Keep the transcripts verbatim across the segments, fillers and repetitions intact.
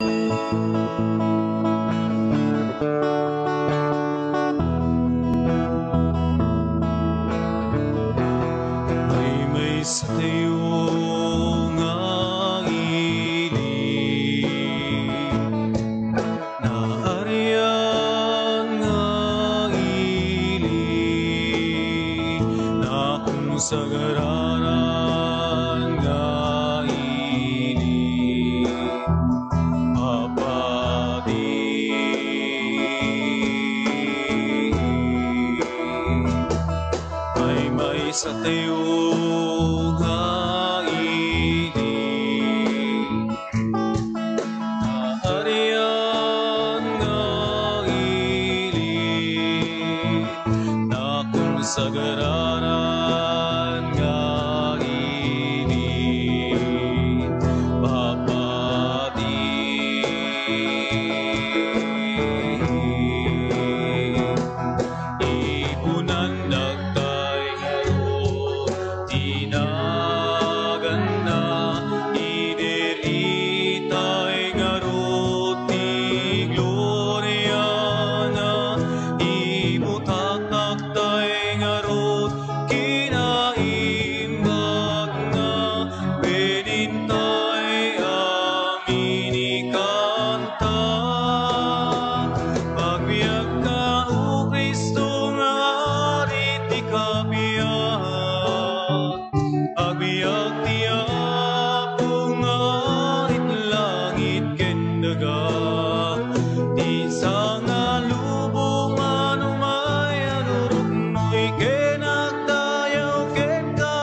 Maymaysa tayo nga ili, naarian nga ili, nakonsagraran nga ili, papadi. Maymaysa tayo nga ili, naarian nga ili, nakonsagraran nga ili, papadi. Ipunan dagtay ngarud ti naganna, idiri tay ngarud ti gloriana, ibutak tay ngarud kinaimbagna, wen intay amin ikanta. Agbiagka, O Cristo nga Ari ti kabiag. Agbiag ti Apo nga iti langit ken daga. Ti sangalubongan umay aguruknoy ken agdayaw kenka,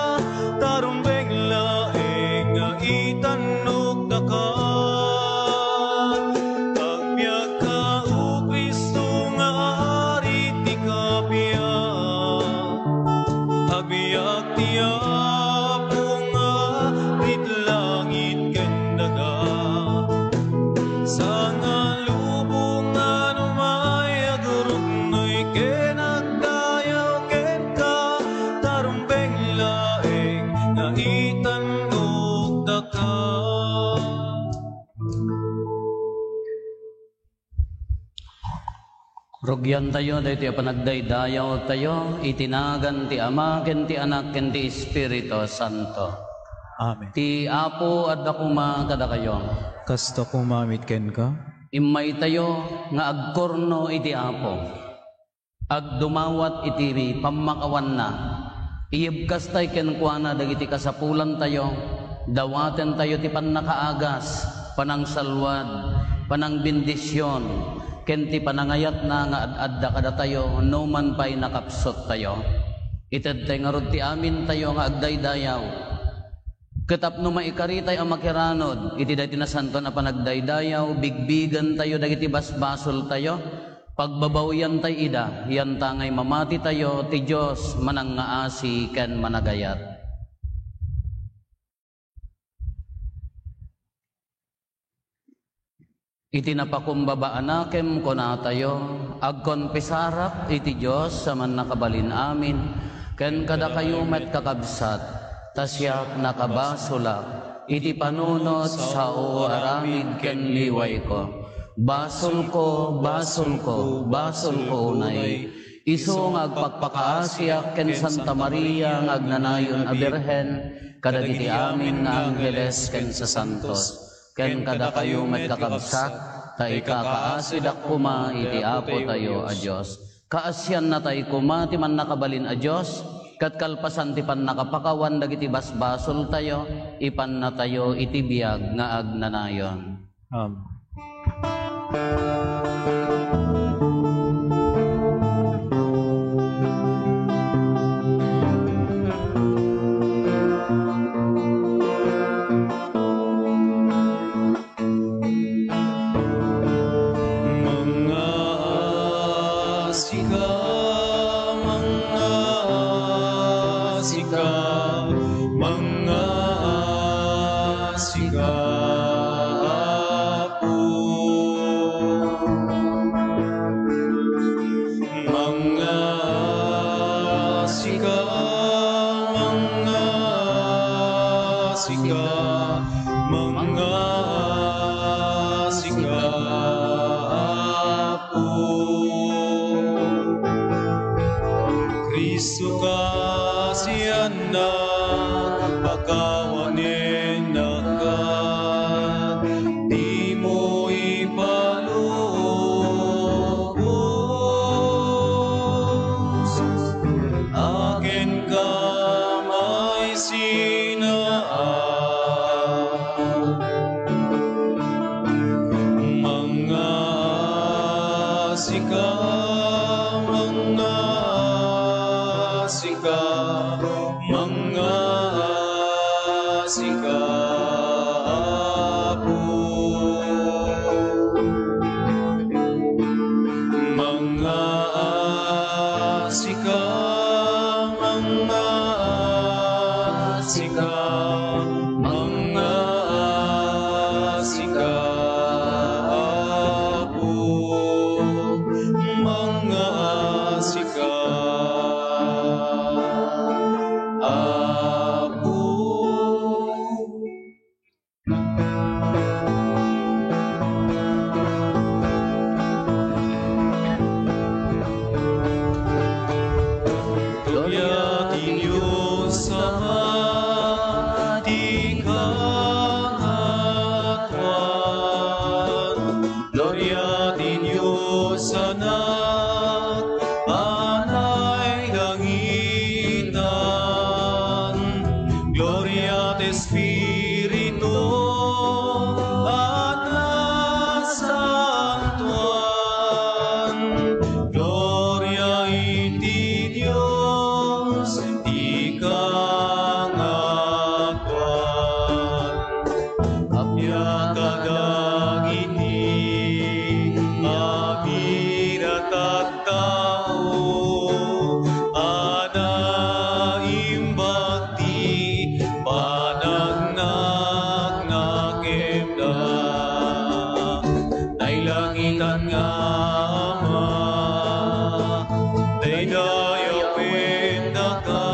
ta rumbeng laeng nga itannok daka. Agbiagka, O Cristo nga Ari ti kabiag. Agbiag ti Apo nga iti langit ken daga. Sangalubongan umay aguruknoy ken agdayaw kenka, ta rumbeng laeng nga itannok daka. Rugiantayo daytoy a panagdaydayawtayo iti nagan ti Ama ken ti Anak ken ti Espiritu Santo. Amen. Ti Apo adda koma kadakayo. Kasta koma met kenka. Immaytayo nga agkurno iti Apo. Agdumawat iti pammakawanna. Iyebkastay kenkuana dagiti kasapulantayo, dawatentayo ti pannakaagas, panangsalluad, panangbendision, ken ti panangayatna nga ad-adda kadatayo no man pay nakapsuttayo. Itedtay ngarud ti amintayo nga agdaydayaw. Ket tapno maikaritay a makiranod iti daytoy nasantoan a panagdaydayaw, bigbigentayo dagiti basbasoltayo, pagbabawiantay ida, yantangay mamatitayo ti Dios manangngaasi ken managayat. Iti napakumbaba a nakem, kunatayo, agkonfesarak iti Dios a Mannakabalin-amin, ken kadakayo met, kakabsat, ta siak nakabasolak iti panunot, sao, aramid ken liwayko. Basolko, basolko, basolko unay. Isu nga agpakpakaasiak ken Santa Maria nga agnanayon a Birhen, kadagiti amin nga angheles ken sasantos, ken kadakayo met, kakabsat, ta ikakaasidak koma iti Apotayo a Dios. Kaasiannatay koma ti Mannakabalin a Dios, ket kalpasan ti pannakapakawan dagiti basbasoltayo, ipannatayo iti biag nga agnanayon. Amen. Mangngaasika, mangngaasika, mangngaasika, Apo. Tan nga Ama, daydayawen daka,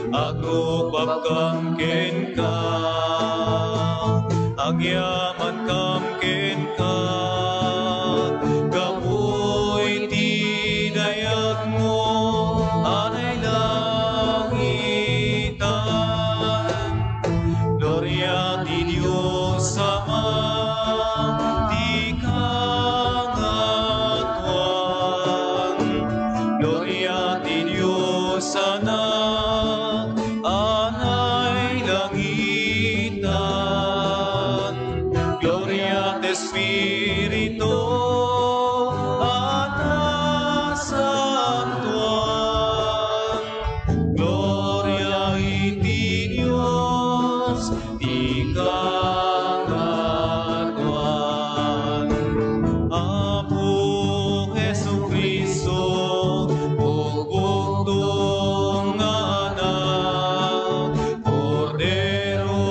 agrubabkam kenka, agyamankam kenka, gapu iti dayagmo a nailangitan. Gloria ti Dios Ama, ti kangatuan. Gloria ti Dios Anak, a nailangitan. Gloria ti Espiritu a nasantoan. Gloria iti Dios ti kangatuan. Apo Jesucristo, bukbukdon nga Anak, Kordero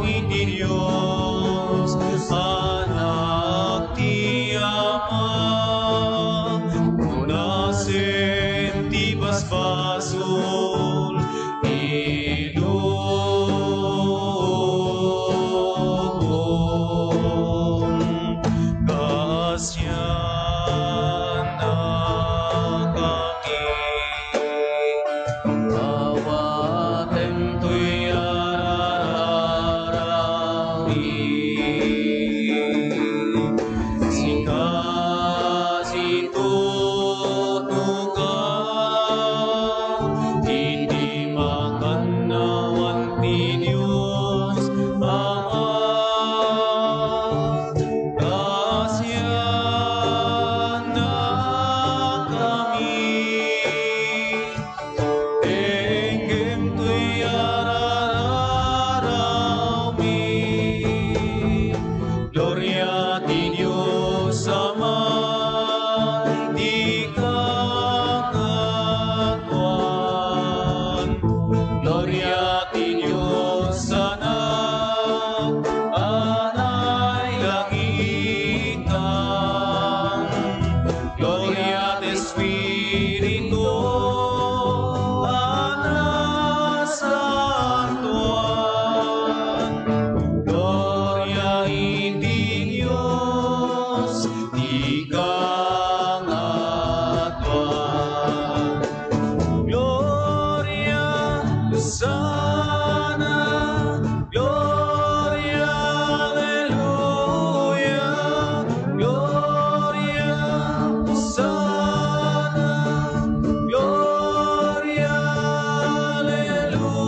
iti Dios, Anak ti Ama, punasen ti basbasol, ilubong kaasian. Awaten toy arararawmi. Sika ti tutukaw iti makannawan ti Dios Ama. Kaasiannakami, denggem toy arararawmi. Gloria ti Dios Ama, ti kangatuan. Gloria ti Dios Anak, a nailangitan. Gloria ti Espiritu a nasantoan. Gloria iti Dios ti kangatuan. Gloria, Hosanna, Gloria, Alleluia. Gloria, Hosanna. Gloria, Alleluia.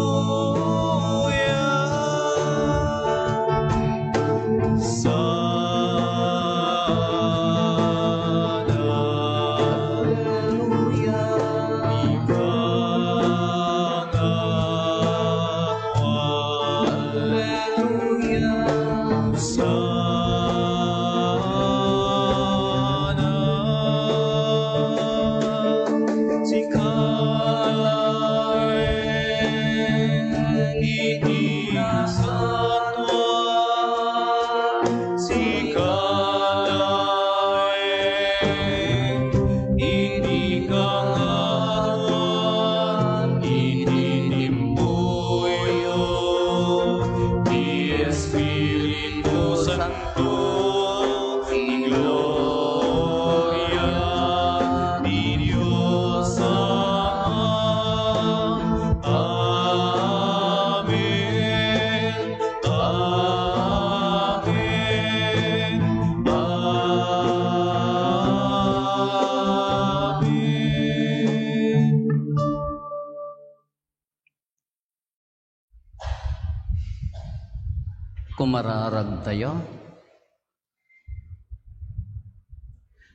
Hosanna. Alleluia. Alleluia. Hosanna. Sika laeng iti nasantoan. Sika laeng iti kangatuan, iti timpuyo ti Espiritu Santo, ti gloria ti Dios Ama. Amen. Amen. Amen. Kumararagtayo.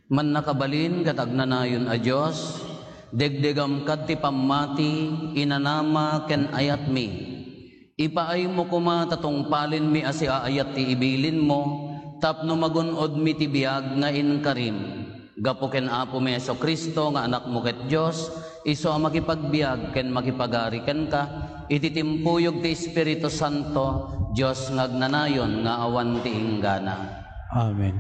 Mannakabalin ket agnanayon a Dios, degdegam kad ti pammati, inanama ken ayatmi. Ipaaymo koma ta tungpalenmi a siaayat ti ibilinmo tapno magun-odmi ti biag nga inkarim. Gapu ken Apomi Jesu-Cristo nga Anakmo ket Dios, isu a makipagbiag ken makipagari kenka, iti timpuyog ti Espiritu Santo, Dios nga agnanayon nga awan ti inggana. Amen.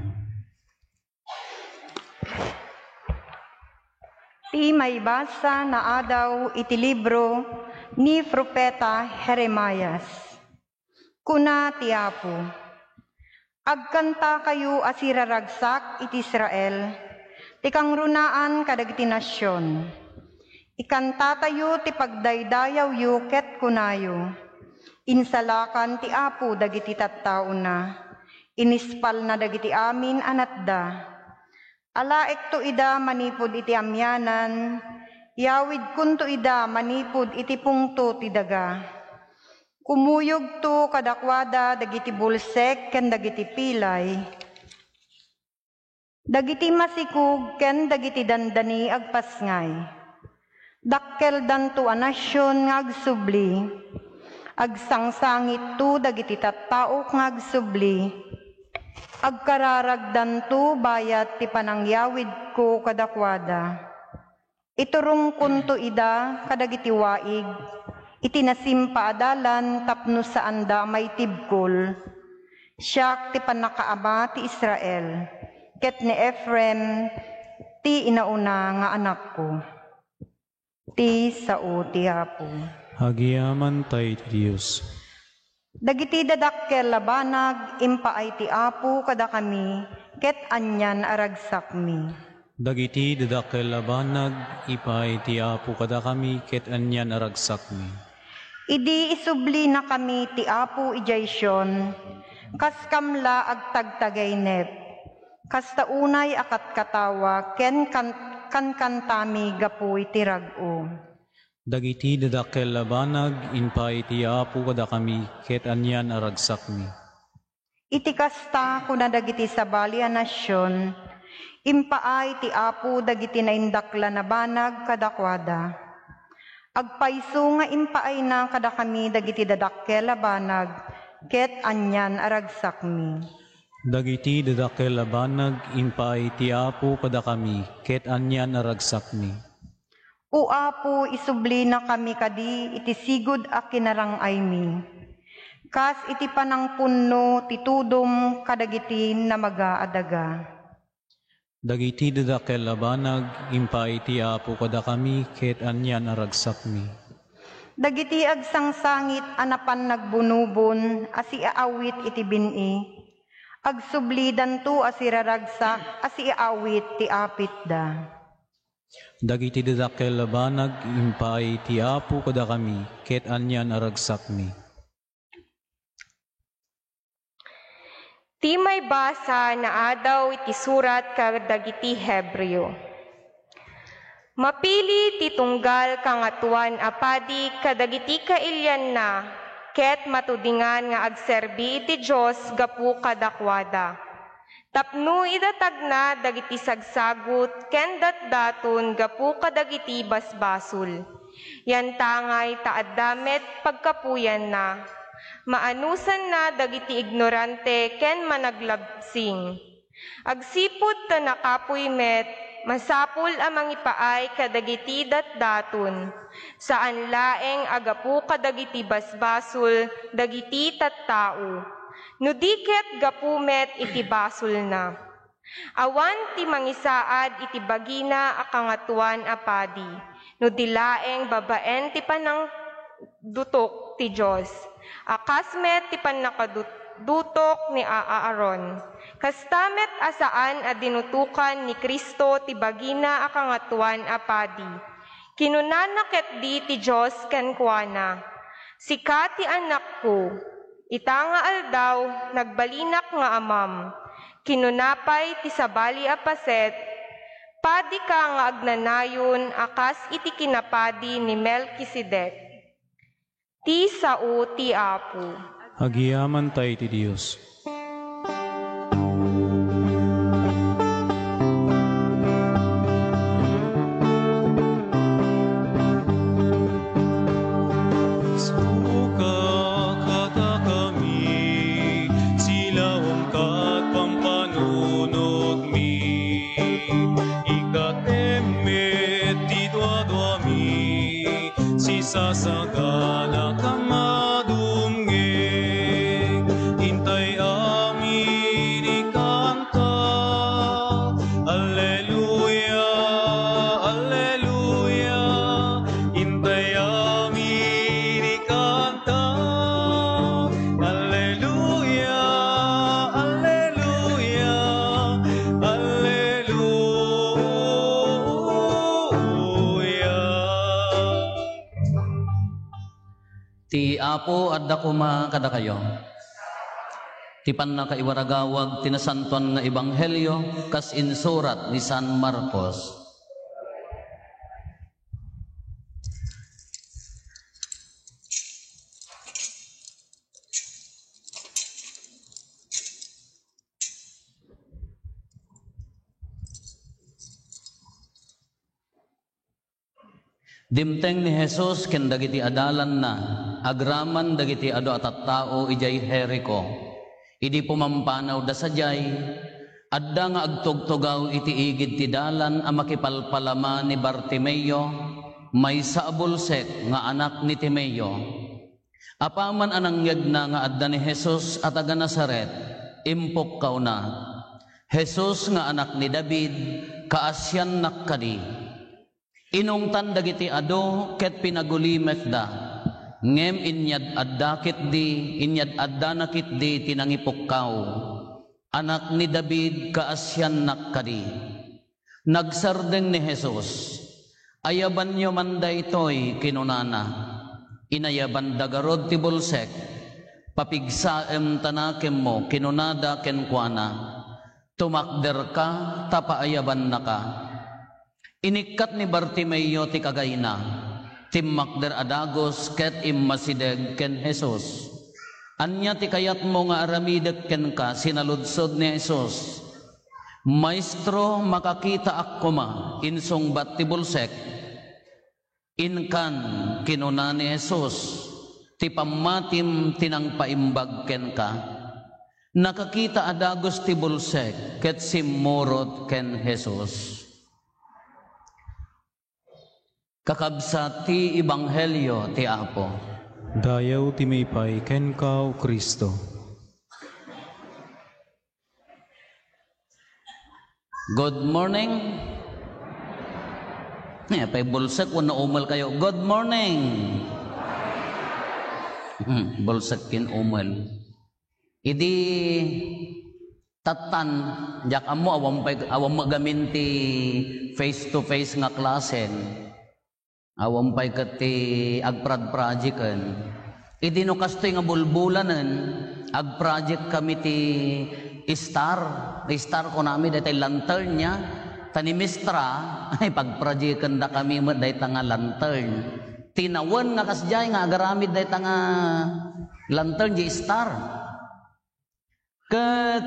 Ti maibasa nga adaw iti libro ni Profeta Jeremias. Kuna ti Apo, "Agkantakayo a siraragsak iti Israel, ti kangrunaan kadagiti nasion. Ikantatayo ti pagdaydayawyo ket kunayo, 'Insalakan ti Apo dagiti tattaona, inispalna dagiti amin a natda.' Alaekto ida manipud iti amianan, yawidkonto ida manipud iti pungto ti daga. Kumuyogto kadakuada dagiti bulsek ken dagiti pilay, dagiti masikog ken dagiti dandani agpasngay. Dakkeldanto a nasion nga agsubli. Agsangsangitto dagiti tattaok nga agsubli. Agkararagdanto bayat ti panangyawidko kadakuada. Iturongkonto ida kadagiti waig iti nasimpa a dalan tapno saanda a maitibkol. Siak ti pannakaama ti Israel, ket ni Efraim ti inauna nga anakko." Ti sao ti Apo. Agyamankay iti Dios. Dagiti dadakkel a banag, impaay ti Apo kadakami, ket anian a ragsakmi. Dagiti dadakkel a banag, ipaay ti Apo kadakami, ket anian a ragsakmi. Idi isublinakami ti Apo idiay Sion, kas kamla agtagtagaynep. Kasta unay a katkatawa ken kan-, kankantami gapu iti rag-o. Dagiti dadakkel a banag, impaay ti Apo kadakami, ket anian a ragsakmi. Iti kasta, kuna dagiti sabali a nasion, impaay ti Apo dagiti naindaklan a banag kadakuada. Agpayso nga impaayna kadakami dagiti dadakkel a banag, ket anian a ragsakmi. Dagiti dadakkel a banag, impaay ti Apo kadakami, ket anian a ragsakmi. O Apo, isublinakami kadi iti sigud a kinarang-aymi, kas iti panangpunno ti tudom kadagiti namaga a daga. Dagiti dadakkel a banag, impaay ti Apo kadakami, ket anian a ragsakmi. Dagiti agsangsangit a napan nagbunobon a siaawit iti bin-i, agsublidanto a siraragsak a siaawit ti apitda. Dagiti dadakkel a banag, impaay ti Apo kadakami, ket anian a ragsakmi. Ti maibasa nga adaw iti surat kadagiti Hebreo. Mapili ti tunggal Kangatoan a Padi kadagiti kailianna, ket matudingan nga agserbi iti Dios gapu kadakuada. Tapno idatagna dagiti sagsagut ken datdaton gapu kadagiti basbasol. Yantangay ta adda met pagkapuyanna. Maanusanna dagiti ignorante ken managlabsing. Agsipud ta nakapuy met, masapul a mangipaay kadagiti datdaton, saan laeng a gapu kadagiti basbasol dagiti tattao, no di ket gapu met iti basolna. Awan ti mangisaad iti bagina a Kangatoan a Padi, no di laeng babaen ti panangdutok ti Dios, a kas met ti pannakadut-, dutok ni a-, Aaron. Kasta met a saan a dinutokan ni Cristo ti bagina a Kangatoan a Padi. Kinunana ketdi ti Dios kenkuana, "Sika ti Anakko, ita nga aldaw, nagbalinak nga Amam." Kinuna pay ti sabali a paset, "Padika nga agnanayon a kas iti kinapadi ni Melkisedek." Ti sao ti Apo. Agyamankay ti Dios. Suka kadakami, silaom kat pampanunotmi, ikatem met ti duaduami, sisasagana ka madumngeg, intay amin ikanta. Alleluia, alleluia. Apo, adda koma kadakayo. Ti pannakaiwaragawag ti nasantoan nga ebanghelio kas insurat ni San Marcos. Dimteng ni Jesus ken dagiti adalanna agraman dagiti adu a tattao idiay Jerico. Idi pumampanawda sadiay, adda nga agtugtugaw iti igid ti dalan a makipalpalama ni Bartimeo, maysa a bulsek nga anak ni Timeo. Apaman a nangngegna nga adda ni Jesus a taga-Nazaret, impukkawna, "Jesus nga Anak ni David, kaasiannak kadi." Inungtan dagiti adu ket pinagulimekda, ngem inyad-adda ketdi, inyad-addana ketdi ti nangipukkaw, "Anak ni David, kaasiannak kadi." Nagsardeng ni Jesus, "Ayabanyo man daytoy," kinunana. Inayabanda garud ti bulsek. "Papigsaem ta nakemmo," kinunada kenkuana. "Tumakderka ta paayabannaka." Inikkat ni Bartimeo ti kagayna. Timmakder a dagus ket immasideg ken Jesus. "Ania ti kayatmo nga aramidek kenka?" sinaludsod ni Jesus. "Maestro, makakitaak koma," insungbat ti bulsek. "Inkan," kinuna ni Jesus, "ti pammatim ti nangpaimbag kenka." Nakakita a dagus ti bulsek ket simmurot ken Jesus. Kakabsat, ti ebanghelio ti Apo. Dayaw ti maipay kenka, O Cristo. Good morning. Eh, pay bulsek wenno umel kayo. Good morning. Hmm, bulsek ken umel. Idi tattan, diak ammo, awan pay, awan met gamin ti face to face nga klasen. Awan pay ket ti agprad-projecten. Idi no kastoy nga bulbulanen, agproject kami ti star. Ti star, kunami, daytay lantern niya. Ta ni Mistra, ay, pagprojectenda kami met dayta nga lantern. Tinawen nga kasdiay nga agaramid dayta nga lantern, di star. Ket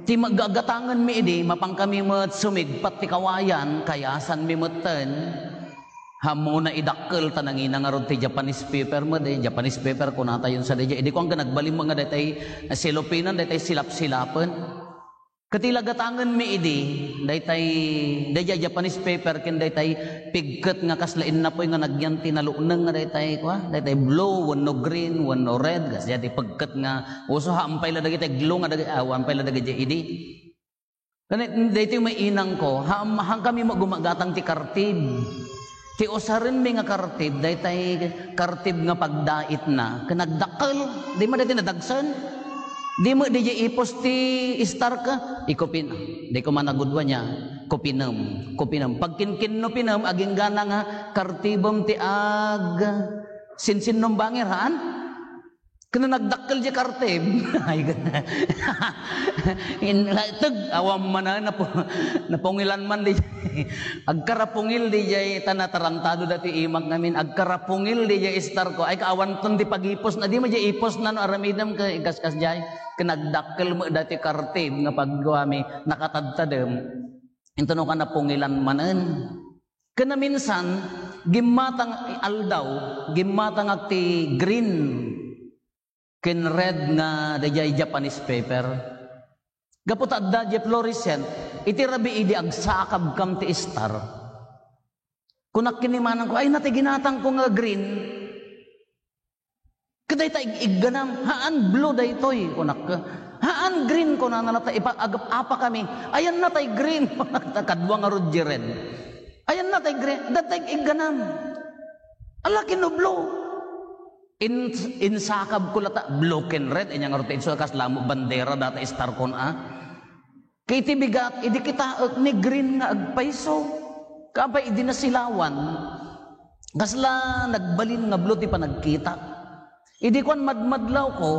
ti mag-, gagatangenmi idi, mapankami met sumigpat ti kawayan, kayasanmi metten. Ammona idakkel ta nangina ngarud ti Japanese paper met, eh. Japanese paper kunatayon sadiay. Idi kuan nga nagbalin met nga daytay cellophane-an, daytay silap-silapen. Ket ti lagatangenmi idi, daytay, daydiay Japanese paper ken daytay pigket nga kasla innapoy nga nagyan ti nalukneng nga daytay, kua, daytay blue wenno green wenno red, kasdiay ti pigket nga uso, haan pay la dagiti glue nga dagi-, awan pay la dagiti idi. Ken daytoy met inangko, haan, haan kami met gumagatang ti kartib. Ti usarenmi nga kartib, daytay kartib nga pagdaitna, ken nagdakkel, di met daytoy nadagsen. Di met diay ipos ti star ka, ikupin, di ko managudua niya, kupinem, kupinem. Pagkinkinnupinem, aginggana nga kartibem ti ag-, sinsinnom bangir, haan? Ken nagdakkel diay kartib. Ay, in-, teg, awan man, ah, napu-, napungilan man di. Agkarapungil diay, ta natarantado dati imak ngamin. Agkarapungil diay star ko. Ay, kaawanton ti pagiposna. Di met diay iposna no aramidem ket kasdiay. Ken nagdakkel met dati kartib nga pagkuami, nakatadtadem. Inton no ka napungilan manen. Ken naminsan, gimmatang aldaw, gimmatangak ti green ken red nga daydiay Japanese paper. Gapu ta adda diay fluorescent, iti rabii idi agsakabkam ti star. Kunak ken ni manangko, "Ay, natay ginatangko nga green." Ket dayta ig-igganam, "Haan, blue daytoy," kunak. "Haan, green," kunana latta, ipa-, agap-, apakami. "Ayanna tay green," kunak, ta kadua ngarud diay red. "Ayanna tay green, dayta ig-igganam." "Ala ken no blue." In-, insakabko latta, blue ken red, ania ngarud ti isu, kasla met bandera data star kon a. Ket iti bigat, idi kitaek ni green nga agpayso. Kaapay idi nasilawan, Kasla nagbalin nga blue ti panagkitak. Idi kuan, madmadlawko,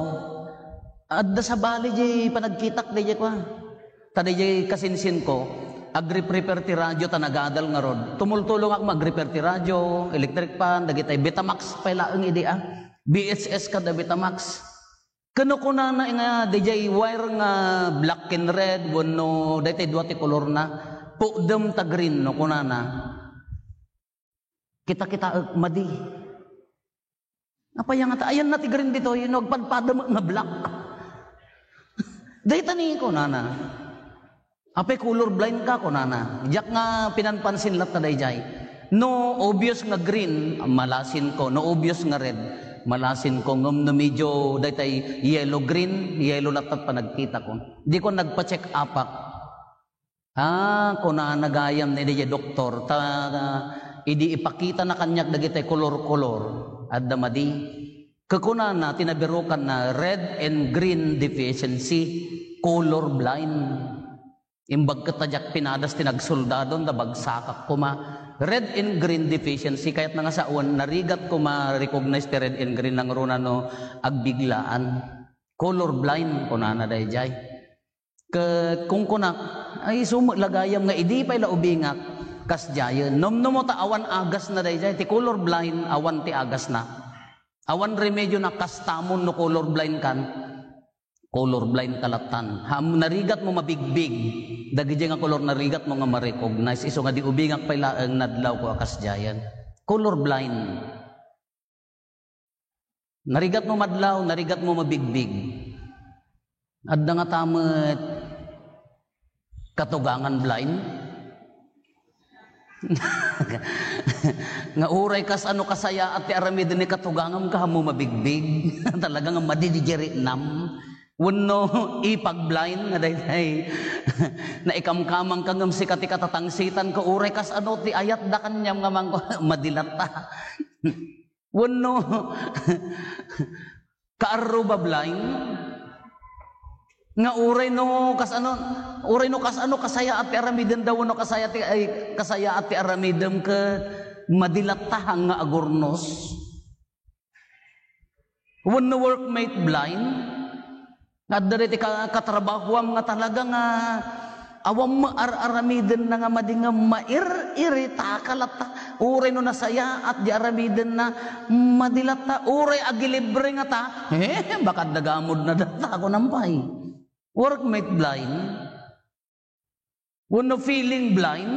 adda sabali diay panagkitak daydiay kuan. Ta daydiay kasinsinko, agreprepair ti radio ta nagadal ngarud. Tumultulongak nga agrepair ti radio, electric fan, dagiti Betamax pay laeng idi, ah. V H S kada Betamax. Ken no kunana nga daydiay wire nga black ken red wenno daytoy dua ti kolorna, pudem ta green no kunana. Kita-kitaek madi. Apay nga ta, ayanna ti green ditoy, no agpadpadam nga black. Dayta ni kunana. Apay color blind ka, kunana. Diak nga pinanpansin latta daydiay. No obvious nga green, malasinko. No obvious nga red, malasinko. Ngem no medyo daytay yellow green, yellow latta panagkitako. Diko nagpa-check upak. Ah, kunana gayam ni daydiay doktor, ta, ah, idi ipakitana kaniak dagiti kolor-kolor, adda madi. Kakunana, tinabirukanna, red and green deficiency, color blind. Imbag ket ta diak pinadas ti nagsoldadon, ta bagsakak koma. Red and green deficiency, kayatna nga sawen, narigat koma recognize ti red and green, nangruna no agbiglaan. Color blind, kunana daydiay. Ket kunkunak, ay, isu met la gayam nga idi pay la ubingak, kasdiayen. Nomnomo ta awan agasna daydiay, ti color blind, awan ti agasna. Awan remedio na kastamon no color blind kan. Color blind ka lattan. Ham, narigat mo mabigbig. Dagiti nga kolor narigat mo nga ma-recognize. Isu nga di ubingak pay laeng nadlawko a kasdiayen. Color blind. Narigat mo madlaw, narigat mo mabigbig. Adda nga ta met katugangan blind. Nga uray kas ano kasayaat ti aramiden ni katugangam, kaammo mabigbig. Talaga nga madi diay riknam. Wenno ipag blind nga daydiay. Naikamkamang ka ngem sika ti katatangsitan ka uray kas ano ti ayatda kaniam nga mangko-, madi latta. Wenno kaarruba blind. Nga uray no kas ano, uray no kas ano kasayaat ti aramidenda wenno kasayaat ti, ay, kasayaat ti aramidem ket madi latta nga agurnos. Wenno workmate blind. Nga adda daytoy ka-, katrabahoam nga talaga nga awan met ar-aramidenna nga madi nga mair-iritaka latta. Uray no nasayaat diay aramidenna, madi latta. Uray agilibre ngata, eh, baka adda gamodna data, kunam pay. Workmate blind. Wenno feeling blind.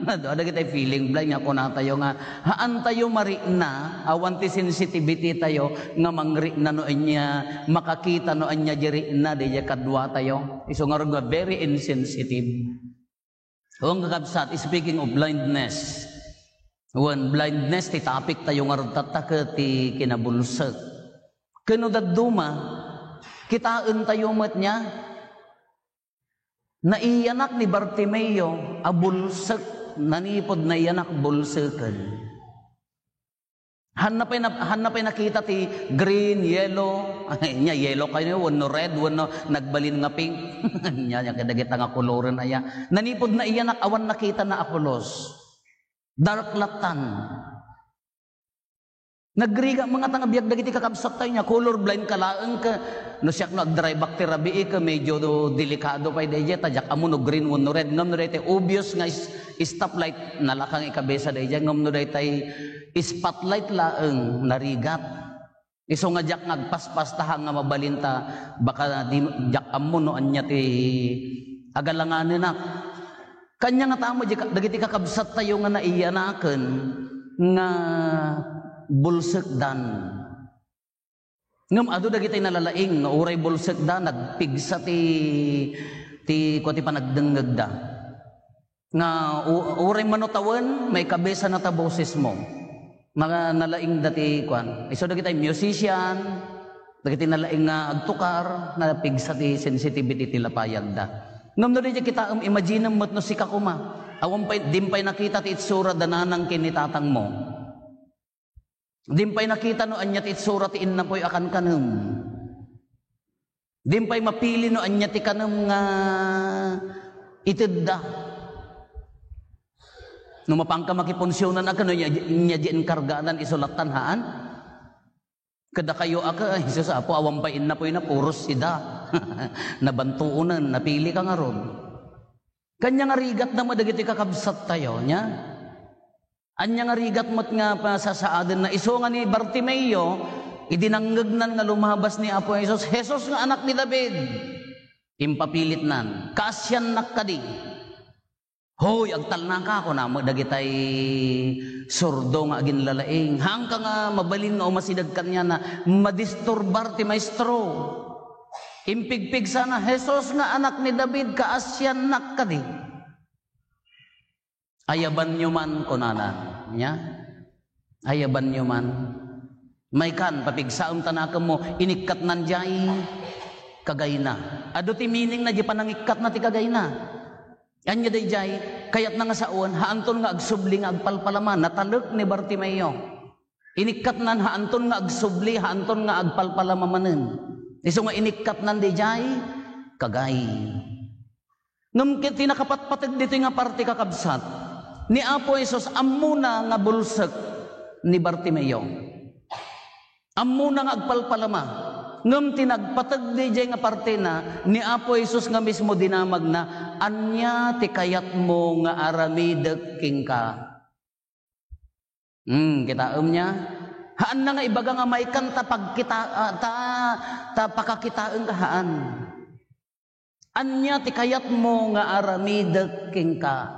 Adda dagiti feeling blind nga kunatayo nga, haantayo marikna, awan ti sensitivity tayo nga mangrikna no ania, makakita no ania diay rikna diay kaduatayo. Isu ngarud nga very insensitive. Wen, kakabsat, speaking of blindness, wen, blindness ti topic tayo ngarud tatta ket ti kinabulsek. Ken no dadduma, kitaentayo met nia, naiyanak ni Bartimeo a bulsek, nanipud naiyanak bulseken. Hanna pay na-, hanna pay nakita ti green, yellow, ania, yellow kayo, wenno red, wenno nagbalin nga pink. Ania, ania, kadagita nga koloren aya. Nanipud naiyanak, awan nakitana a pulos. Dark lattan. Nagrigat met ngata nga biag dagiti kakabsat tayo nia, color blind ka laeng ka, no siak no agdrive-ak ti rabii ka, medyo delikado pay daydiay, ta diak ammo no green wenno red, ngem no daytoy obvious nga is-, stoplight, nalakang ikabesa daydiay, ngem no daytoy spotlight laeng, narigat. Isu nga diak nga agpaspas ta haan nga mabalin ta baka di, diak ammo no ania ti agalanganenak. Kaniak nga tama di ka-, dagiti kakabsat tayo nga naiyanaken nga bulsekdan. Ngem adu dagiti nalalaing nga uray bulsekda, nagpigsa ti, ti, kua ti panagdengngegda. Nga u-, uray mano tawen, maikabesa na ta bosesmo. Mga nalaing dati, kuan. Isu dagiti musician, dagiti nalaing nga agtukar, napigsa ti sensitivity ti lapayagda. Ngem no daydiay kitaem, imaginem met no sika koma. Awan pay, dim pay nakita ti itsura da nanang ken ni tatangmo. Dim pay nakita no ania ti itsura ti innapoy a kankanem. Dim pay mapili no ania ti kanem nga itedda. No mapanka makipunsionan a kano, nya, nya di enkargaan isu lattan, haan? Kadakayo a ka, ay, Jesus, Apo, awan pay innapoyna, puros sida. Nabantuonen, napili ka ngarud. Kanya nga rigat na mo dagiti kakabsat tayo, nya? Anya nga rigat met nga pasasaaden na isu nga ni Bartimeo, idi nangngegnan nga lumabas ni Apo Jesus, "Jesus nga anak ni David, impapilitnan, kaasiannak kadi." "Hoy, agtalnaka," kuna met dagitay sordo nga aginlalaing. Haanka nga mabalin nga umasideg kaniana, madisturbar ti maestro. Impigpigsana, "Jesus nga anak ni David, kaasiannak kadi." "Ayabanyo man," kunana. Nya? "Ayabanyo man. Maykan, papigsaem ta nakemmo, inikkatnan diay kagayna." Adu ti meaning na di panangikkatna ti kagayna. Anya daydiay, kayatna nga sawen, haanton nga agsubli nga agpalpalama, natalek ni Bartimeo. Inikkatnan, haanton nga agsubli, haanton nga agpalpalama manen. Isu nga inikkatnan daydiay kagay. Ngem ket ti nakapatpateg ditoy nga parte, kakabsat, ni Apo Jesus ammona nga bulsek ni Bartimeo. Ammona nga agpalpalama. Ngem ti nagpateg daydiay nga partena, ni Apo Jesus nga mismo dinamagna, "Ania ti kayatmo nga aramidek kenka?" Hmm, kitaem nia? Haanna nga ibaga nga maykan ta pagkita-, ah, ta, ta pakakitaenka, haan. "Ania ti kayatmo nga aramidek kenka?"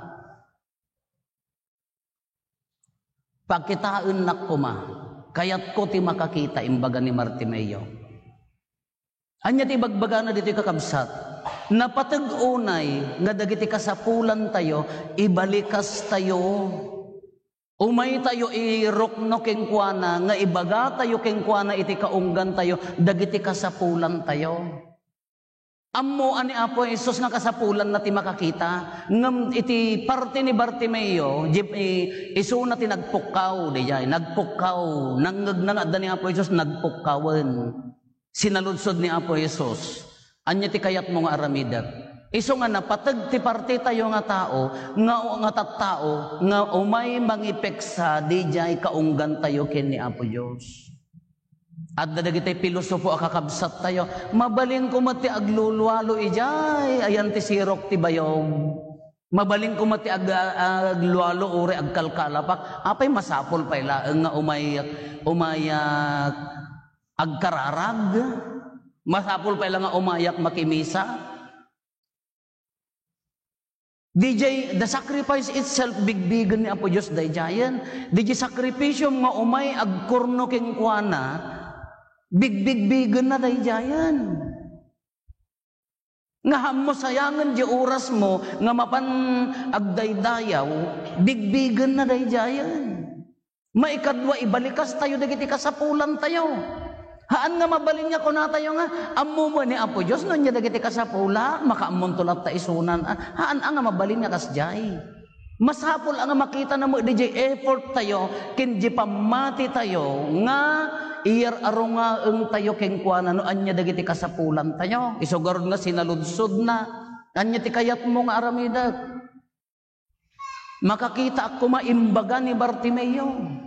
"Pakitaennak koma. Kayatko ti makakita," imbaga ni Bartimeo. Ania ti ibagbagana ditoy, kakabsat? Napateg unay nga dagiti kasapulantayo, ibalikastayo. Umaytayo irukno kenkuana nga ibagatayo kenkuana iti kaunggantayo dagiti kasapulantayo. Ammo a ni Apo Jesus nga kasapulanna ti makakita, ngem iti parte ni Bartimeo, di, i-, isuna ti nagpukkaw, daydiay, nagpukkaw, nangngegna nga adda ni Apo Jesus, nagpukkawen. Sinaludsod ni Apo Jesus, "Ania ti kayatmo nga aramidek?" Isu nga napateg ti partitayo nga tao, nga, nga tattao, nga umay mangipeksa daydiay kaunggantayo ken ni Apo Dios. Adda dagiti pilosofo a kakabsattayo, "Mabalinko met ti aglulualo idiay, ayan ti sirok ti bayog. Mabalinko met ti ag-, aglualo uray agkalkalapak." Apay, masapul pay laeng nga umayak, umayak agkararag? Masapul pay la nga umayak makimisa? Didiay, the sacrifice itself, bigbigen ni Apo Dios daydiayen. Didiay sakrifisiom nga umay agkurno kenkuana, bigbigbigenna daydiayen. Nga ammo sayangen di orasmo nga mapan agdaydayaw, bigbigenna daydiayen. Maikadua, ibalikastayo dagiti kasapulantayo. Haan nga mabalin nga kunatayo nga, "Ammo met ni Apo Dios no ania dagiti kasapulak, makaammonto latta isunan." Ah, haan a nga mabalin nga kasdiay. Masapul a nga makitana met diay efforttayo ken diay pammatitayo nga iyar-arungaengtayo kenkuana no ania dagiti kasapulantayo. Isu garud nga sinaludsodna, "Ania ti kayatmo nga aramidek?" Makakitaak koma, imbaga ni Bartimeo.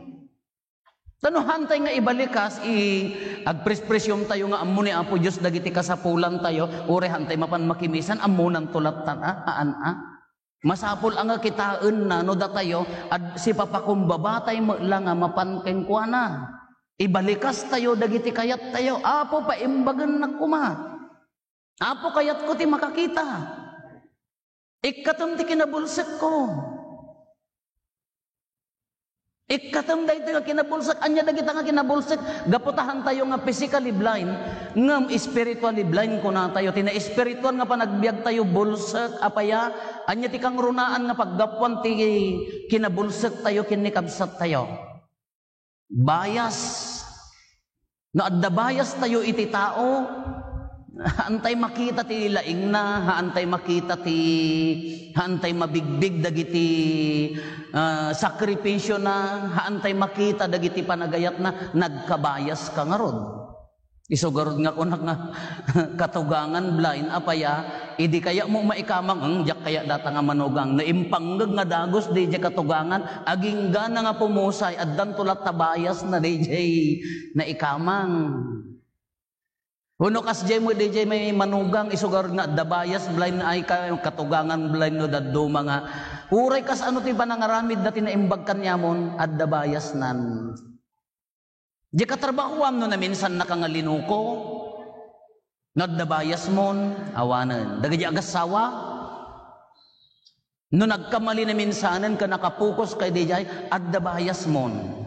Ta no haantay nga ibalikas, i-, agprespresiomtayo nga ammo ni Apo Dios dagiti kasapulantayo, uray haantay mapan makimisan, ammonanto lattan a, haan a. Masapul a nga kitaenna no datayo, ad-, sipapakumbabatay met la nga mapan kenkuana. Ibalikastayo dagiti kayattayo, "Apo, paimbagennak koma. Apo, kayatko ti makakita." Ikkatem ti kinabulsekko. Ikkatem daytoy nga kinabulsek. Ania dagita nga kinabulsek? Gapu ta haantayo nga physically blind, ngem spiritually blind, kunatayo. Ti naespirituan nga panagbiagtayo, bulsek. Apay a? Ania ti kangrunaan nga paggapuan ti kinabulsektayo ken ni kabsattayo? Bias. No adda biastayo iti tao, haantay makita ti laingna, haantay makita ti, haantay mabigbig dagiti, ah, sakripisiona, haantay makita dagiti panagayatna, nagkabiaska ngarud. Isu garud nga kunak nga, katugangan, blind, apay a, idi kayatmo maikamang, "Eng, diak kayat data nga manugang." No impangngeg nga dagus diay katugangan, aginggana nga pumusay, addanto latta bias na diay naikamang. Wenno kasdiay met diay may manugang, isu garud nga adda bias, blind ay ka, katugangan, blind no dadduma nga. Uray kasano ti panangaramid dati naimbag kaniamon, adda biasnan. Diay katrabahoam no naminsannaka nga linuko, no adda biasmon, awanen. Dagiti agassawa, no nagkamali naminsanen ken nakapokus ka idiay, adda biasmon.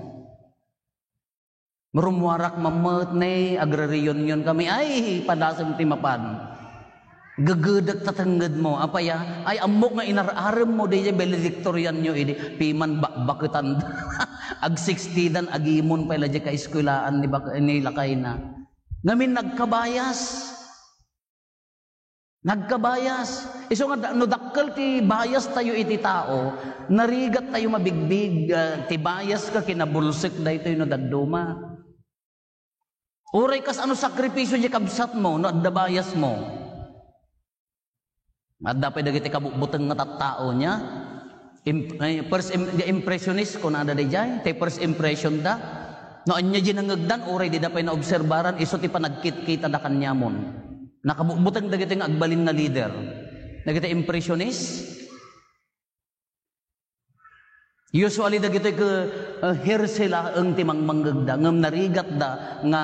Rummuarak mammet ne, agre-reunion kami. Ay, padasem ti mapan. Gegedek ta tengngedmo. Apay a? Ay, ammok nga inar-aremmo diay valedictorianyo idi. Piman bakbaketan. Ag-sixty dan, agimon pay la diay kaeskuelaan ni bak-, ni lakayna. Ngamin nagkabayas. Nagkabayas. Isu nga da-, no dakkel ti bias tayo iti tao, narigat tayo mabigbig, ah, ti bias ka kinabulsek daytoy no dadduma. Uray kasano sakripisio diay kabsatmo no adda biasmo. Adda pay dagiti kabutbuteng nga tattao nia. Im-, eh, first im-, di impressionist, kunada diay, ti first impression da. No ania diay nangngegdan, uray dida pay naobserbaran, isu ti panagkitkitada kaniamon. Nakabutbuteng dagiti nga agbalin nga leader. Dagiti impressionist. Usually, dagitoy ke-, eh, hearsay laeng ti mangmanggegda, ngem narigatda nga,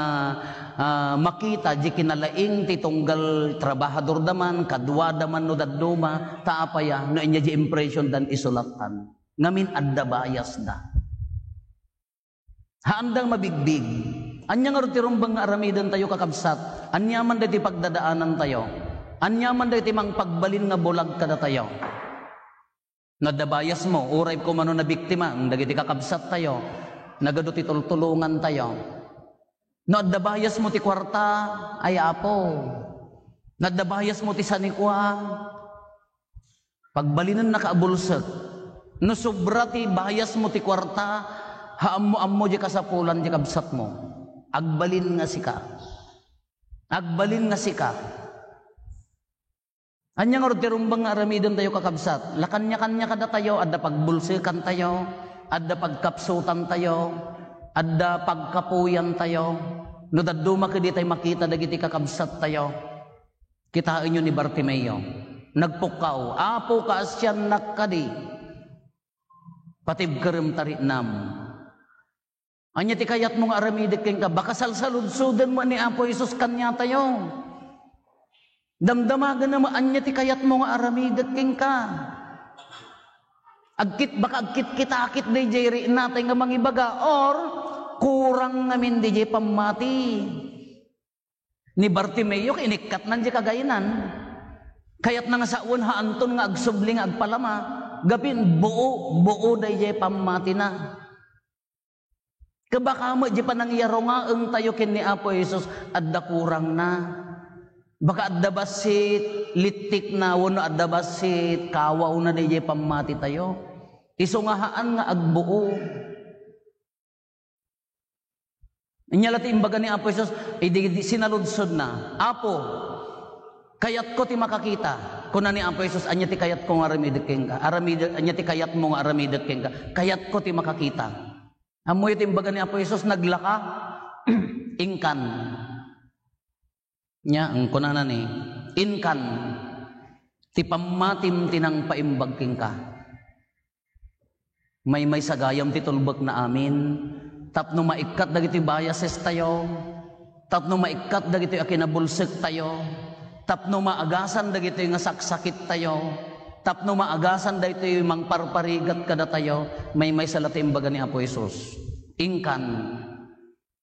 ah, makita di kinalaing ti tunggal trabahadorda man, kaduada man no dadduma, ta apay a, no ania di impression dan isu lattan. Ngamin adda bias da. Haanda nga mabigbig. Ania ngarud ti rumbeng nga aramiden tayo, kakabsat? Ania man dagiti pagdadaanan tayo? Ania man dagiti mangpagbalin nga bulag kadatayo? No adda bias mo, uray koma no nabiktima dagiti kakabsat tayo, nagadu ti tultulongan tayo. No adda bias mo ti kuarta, ay Apo. No adda bias mo ti sanikua, pagbalinennaka a bulsek. No sobra ti bias mo ti kuarta, ha ammo-ammo di kasapulan di kabsat mo. Agbalin nga sika. Agbalin nga sika. Ania ngarud ti rumbeng nga aramiden tayo, kakabsat? La kaniakania kadatayo, adda pagbulsekan tayo, adda pagkapsutan tayo, adda pagkapuyan tayo. No dadduma kadi tay makita dagiti kakabsat tayo, kitaenyo ni Bartimeo. Nagpukkaw, "Apo, kaasiannak kadi. Patibkerem ta riknam." Ania ti kayatmo nga aramidek kenka? Baka salsaludsoden met ni Apo Jesus kaniatayo. Damdamagenna met ania ti kayatmo nga aramidek kenka. Agkit-, baka agkitkitakit daydiay riknatay nga mangibaga, or kurang ngamin daydiay pammati. Ni Bartimeo, inikkatnan di kagaynan. Kayatna nga sawen, haanton nga agsubli nga agpalama. Gapu ta buo, buo daydiay pammatina. Ket baka met di panangiyarungaeng tayo ken ni Apo Jesus, adda kurangna. Baka adda bassit littikna wenno adda bassit kawawna daydiay pammati tayo. Isu nga haan nga agbuo. Ania la ti imbaga ni Apo Jesus, idi, idi sinaludsodna, "Apo, kayatko ti makakita." Kuna ni Apo Jesus, "Ania ti kayatko nga aramidek kenka? Aramide-, ania ti kayatmo nga aramidek kenka?" "Kayatko ti makakita." Ammoyo ti imbaga ni Apo Jesus, naglaka, "Inkan." Nia, kunana ni, "Inkan, ti pammatim ti nangpaimbag kenka." Maymaysa gayam ti tulbekna amin tapno maikkat dagiti biases tayo, tapno maikkat dagiti a kinabulsek tayo, tapno maagasan dagiti nga saksakit tayo, tapno maagasan dagiti mangparparigat kadatayo, maymaysa la ti imbaga ni Apo Jesus, "Inkan,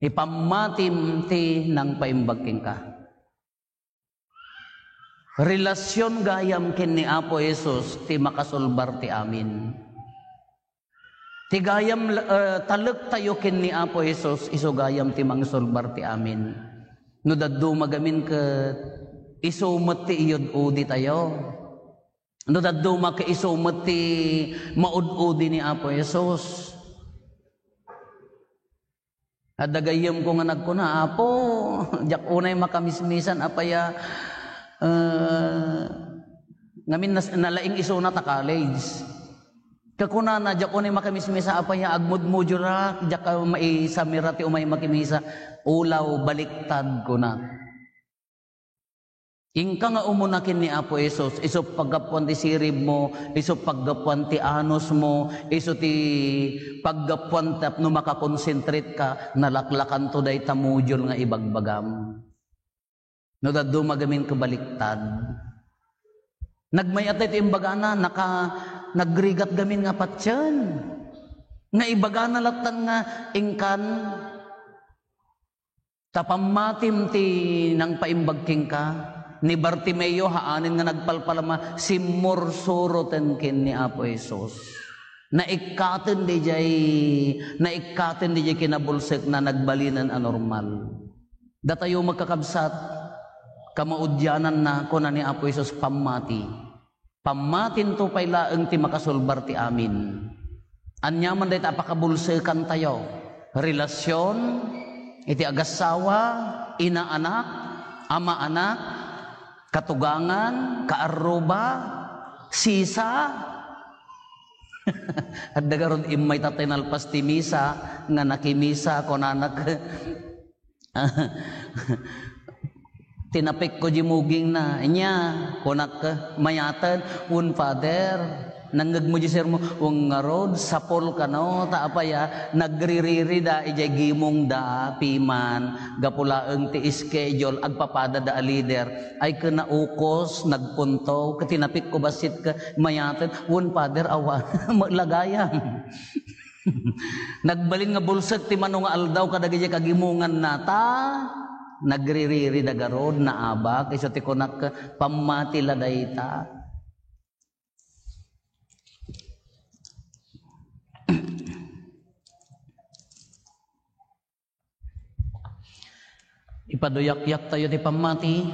ipammatim ti nangpaimbag kenka." Relasion gayam ken ni Apo Jesus ti makasulbar ti amin. Ti gayam, eh, talek tayo ken ni Apo Jesus, isu gayam ti mangsulbar ti amin. No dadduma gamin ket isu met ti iyud-udi tayo. No dadduma ket isu met ti maud-udi ni Apo Jesus. Adda gayyemko nga nagkuna, "Apo, Diak unay makamismisan, apay a, eh, ngamin nas-, nalaing isuna ta college. Kakunana, diak unay makamismisa, apay a agmudmudirak, diak ka maisamira ti umay makimisa. Ulaw, baliktad, kuna. Inka nga umuna ken ni Apo Jesus, isu paggapuan ti siribmo, isu paggapuan ti anusmo, isu ti paggapuan tapno makakonsentrate ka, nalaklakanto dayta module nga ibagbagam. No dadduma gamin ket baliktad. Nagmay-at daytoy imbagana, naka-, nagrigat gamin nga patien. Nga ibagana lattan nga inkan, ta pammatim ti nangpaimbag kenka. Ni Bartimeo, haanen nga nagpalpalama, simmursuroten ken ni Apo Jesus. Naikkaten didiay, naikkaten didiay kinabulsekna, nagbalinen a normal. Datayo, magkakabsat, kamaudiananna, kuna ni Apo Jesus, pammati. Pammatinto pay laeng ti makasulbar ti amin. Ania man dayta a pakabulsekantayo? Relasion iti agassawa, inaanak, amaanak, katugangan, kaarruba, sisa. Adda garud immay ta tinalpas ti misa nga nakimisa, kunanak. Tinapikko di mugingna. Ania, kunak, mayaten, wen, Father, nangngegmo di sermon, wen ngarud, sapul kano, ta apay a, nagririri da, idiay gimong da, piman, gapu laeng ti schedule, agpapada da a leader, ay ken naukos, nagpunto, ket tinapikko bassit ket mayaten, wen, Father, awan, lagayam. Nagbalin nga bulsek ti mano nga aldaw kadagiti kagimonganna, ta nagririri da garud, naabak, isu ti kunak, pammati la dayta. Ipaduyakyak tayo ti pammati.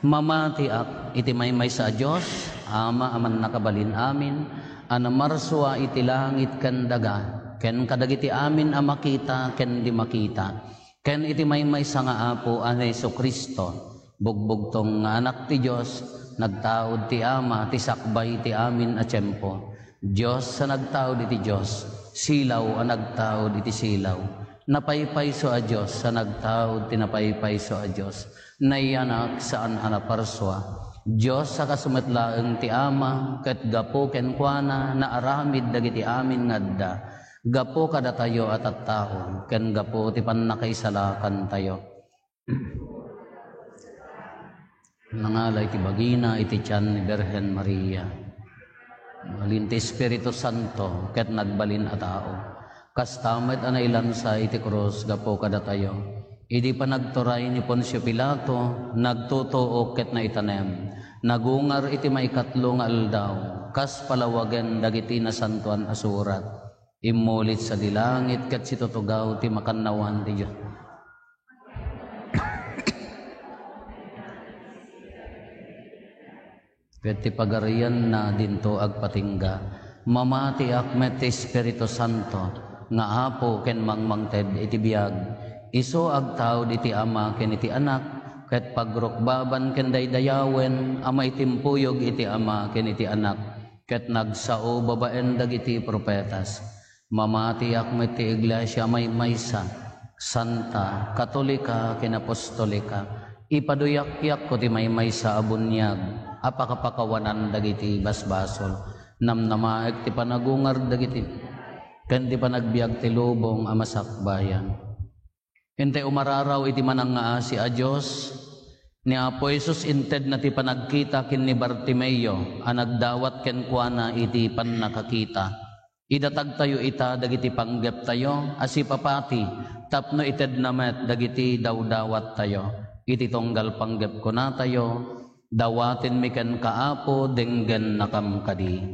Mamatiak iti maymaysa a Dios, Ama a mannakabalin amin, a namarsua iti langit ken daga, ken kadagiti amin a makita ken di makita, ken iti maymaysa nga Apo a Jesu-Cristo, bugbugtong nga Anak ti Dios, nagtaud ti Ama ti sakbay ti amin a tiempo. Dios a nagtaud iti Dios, silaw a nagtaud iti silaw, napaypayso a Dios a nagtaud ti napaypayso a Dios, nayanak saan a naparsua, Dios a kasu met laeng ti Ama, ket gapu kenkuana naaramid dagiti amin nga adda, gapu kadatayo a tattao, ken gapu ti pannakaisalakantayo. Nangala iti bagina iti tian ni Birhen Maria. Nagbalin ti Espiritu Santo ket nagbalin a tao. Kasta met a nailansa iti krus gapu kadatayo. Idi panagturay ni Poncio Pilato, nagtutuok ket naitanem. Nagungar iti maikatlo nga aldaw, kas palawagen dagiti Nasantoan a Surat. Immulit sadi langit ket situtugaw ti makannawan ti Dios. Ket ti pagarianna dinto agpatingga. Mamatiak met ti Espiritu Santo nga Apo ken mangmangted iti biag. Isu agtaud iti Ama ken iti Anak, ket pagrukbaban ken daydayawen a maitimpuyog iti Ama ken iti Anak, ket nagsao babaen dagiti profetas. Mamatiak met ti Iglesia a maymaysa, santa, katolika, ken apostolika. Ipaduyakyak ko ti maymaysa a buniag a pakapakawanan dagiti basbasol. Namnamaek ti panagungar dagiti, ken ti panagbiag ti lubong a masakbayan. Intay umararaw iti manangngaasi a Dios, ni Apo Jesus intedna ti panagkita ken ni Bartimeo a nagdawat kenkuana iti pannakakita. Idatagtayo ita dagiti panggeptayo a sipapati tapno itedna met dagiti dawdawattayo. Iti tunggal panggep kunatayo, "Dawatenmi kenka, Apo, denggennakam kadi."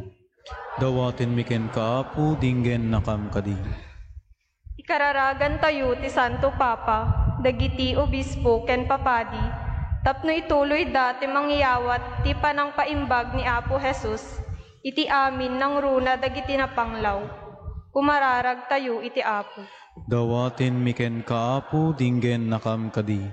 Dawatenmi kenka, Apo, denggennakam kadi. Ikararagantayo ti Santo Papa, dagiti obispo ken papadi, tapno ituloyda ti mangiyawat ti panangpaimbag ni Apo Jesus iti amin nangruna dagiti napanglaw. Kumararagtayo iti Apo. Dawatenmi kenka, Apo, dinggennakam kadi.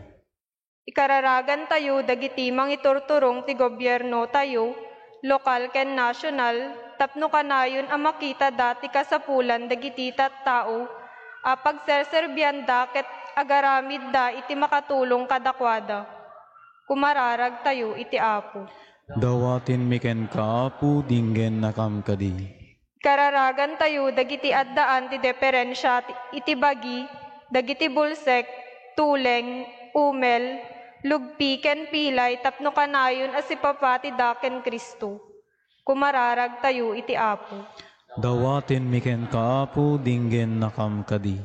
Ikararagantayo dagiti mangiturturong ti gobiernotayo, lokal ken nasional, tapno kanayon a makitada ti kasapulan dagiti tattao a pagserserbianda ket agaramidda iti makatulong kadakuada. Kumararagtayo iti Apo. Dawatenmi kenka, Apo, dinggennakam kadi. Ikararagantayo dagiti addaan ti deperensia ti, iti bagi, dagiti bulsek, tuleng, umel, lugpi, ken pilay tapno kanayon a sipapatida ken Cristo. Kumararagtayo iti Apo. Dawatenmi kenka, Apo, dinggennakam kadi.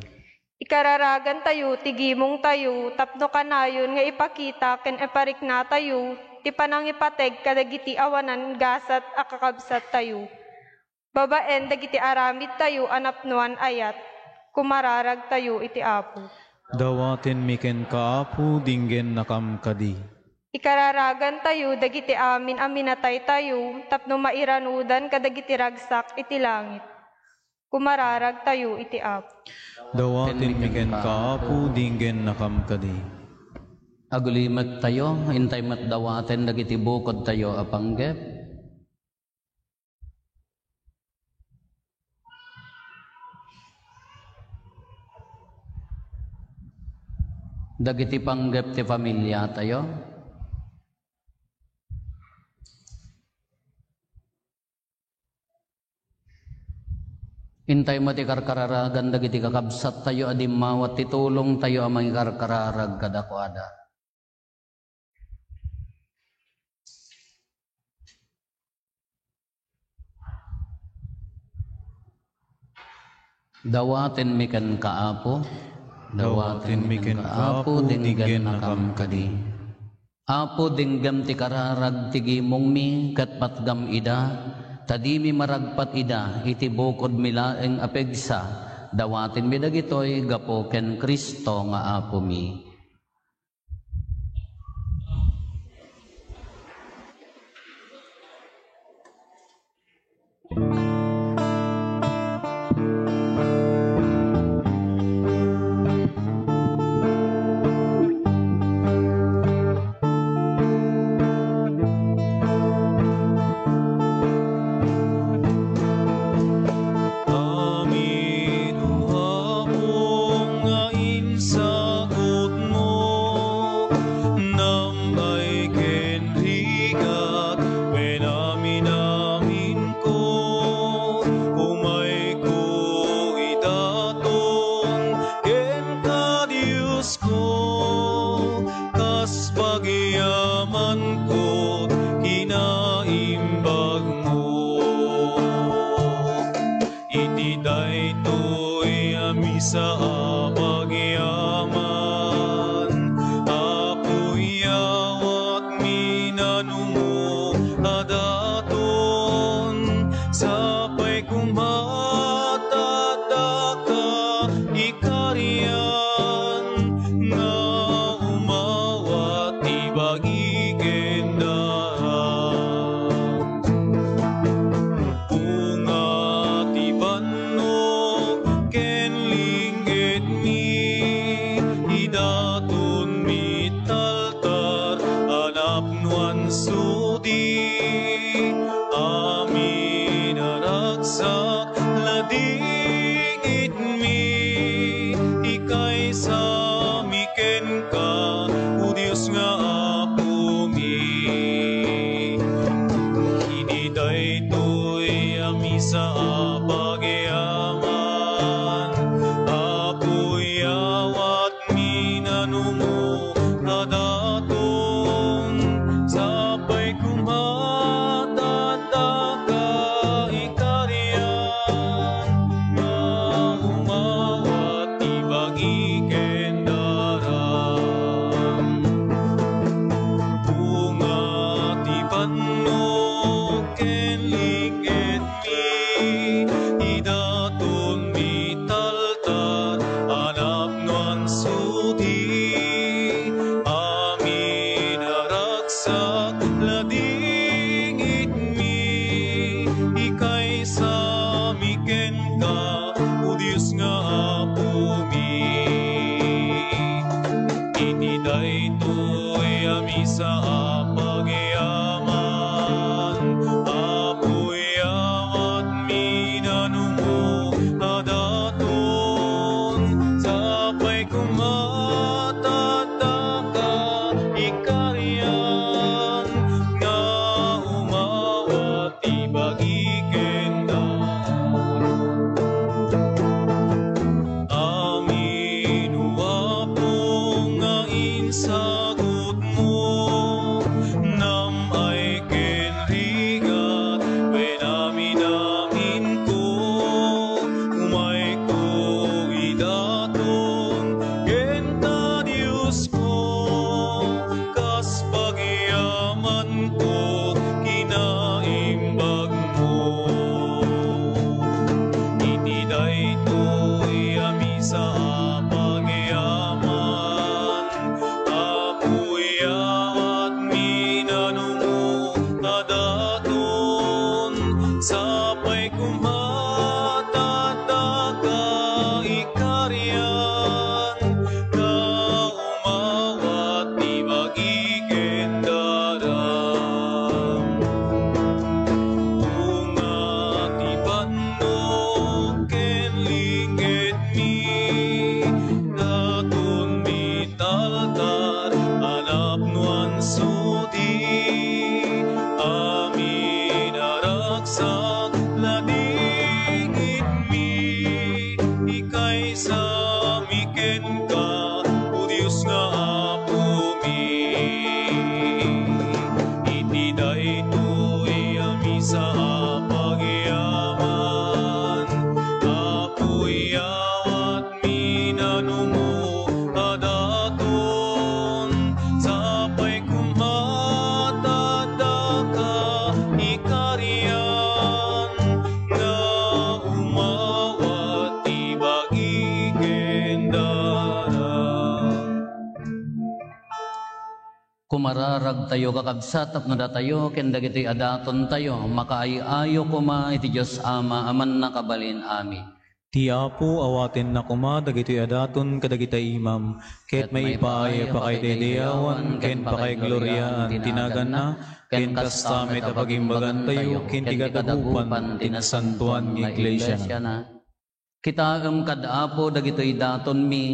Ikararagantayo ti gimongtayo tapno kanayon nga ipakita ken ipariknatayo ti panangipateg kadagiti awanan gasat a kakabsattayo, babaen dagiti aramidtayo a napnoan ayat. Kumararagtayo iti Apo. Dawatenmi kenka, Apo, dinggennakam kadi. Ikararagantayo dagiti amin a minataytayo tapno mairanudan kadagiti ragsak iti langit. Kumararagtayo iti Apo. Dawatenmi kenka, Apo, dinggennakam kadi. Agulimektayo, intay met dawaten dagiti bukodtayo a panggep. Dagiti panggep ti familiatayo. Intay met ti karkararagan dagiti kakabsattayo a dimmawat ti tulongtayo a mangikarkararag kadakuada. Dawatenmi kenka, Apo. Dawatenmi kenka, Apo, dinggennakam kadi. Apo, dinggem ti kararag ti gimongmi ket patgam ida, ta dimi maragpat ida iti bukodmi laeng a pigsa. Dawatenmi dagitoy gapu ken Cristo nga Apomi. Amin, O Apo, nga insagutmo, nambay ken rigat, wen amin-aminko, umayko idaton, kenka, Diosko, kas pagyamanko, kinaimbagmo. Iti daytoy a misa a pagyaman, Apo, iyawatmi nanumo a daton, sapay koma ta daka ikarian nga umawat ti bagi ken darak. Bunga ti bannog ken linggitmi, idatonmi iti altar a napnoan sudi. Amin a ragsak, ladingitmi, ikaysami kenka, O Dios nga Apomi. Iti daytoy a misa a pagyaman, Apo, iyawatmi nanumo a daton, sapay koma Maysa a pagyaman, Apo, iyawatmi nanungo a daton, sapay koma ta addaka ikarian nga umawat ibagi ken daton. Amin, O Apo, nga insagutmo, nam-ay ken rigat, wen amin-aminko, umayko idaton, ken ta Diosko, kas pagyamanko, kinaimbagmo. Iti daytoy a misa a pagyaman, Apo, iyawatmi nanungo a daton, sapay koma ta addaka ikarian nga umawat ibagi ken daram. Bunga ti bannok ken linggetmi, datonmi taltal a napnoan sudi, amin a ragsak ladingitmi, ikaysami kenka, O Dios nga Apomi. Iti daytoy a misa a pagyaman, Apo, iyawatmi nanungo a daton, sapay koma ta addaka ikarian nga umawat ibagi ken daram. Kumararagtayo, kakabsat, tapno datayo ken dagitoy a datontayo makaay-ayo koma iti Dios Ama a Mannakabalin-amin. Ti Apo awatenna koma dagitoy a daton kadagita imam, ket maipaay a pakaidayawan ken pakaigloriaan ti naganna, ken kasta met a pagimbagantayo ken ti kadagupan ti nasantoan nga iglesiana. Kitaem kad Apo dagitoy datonmi,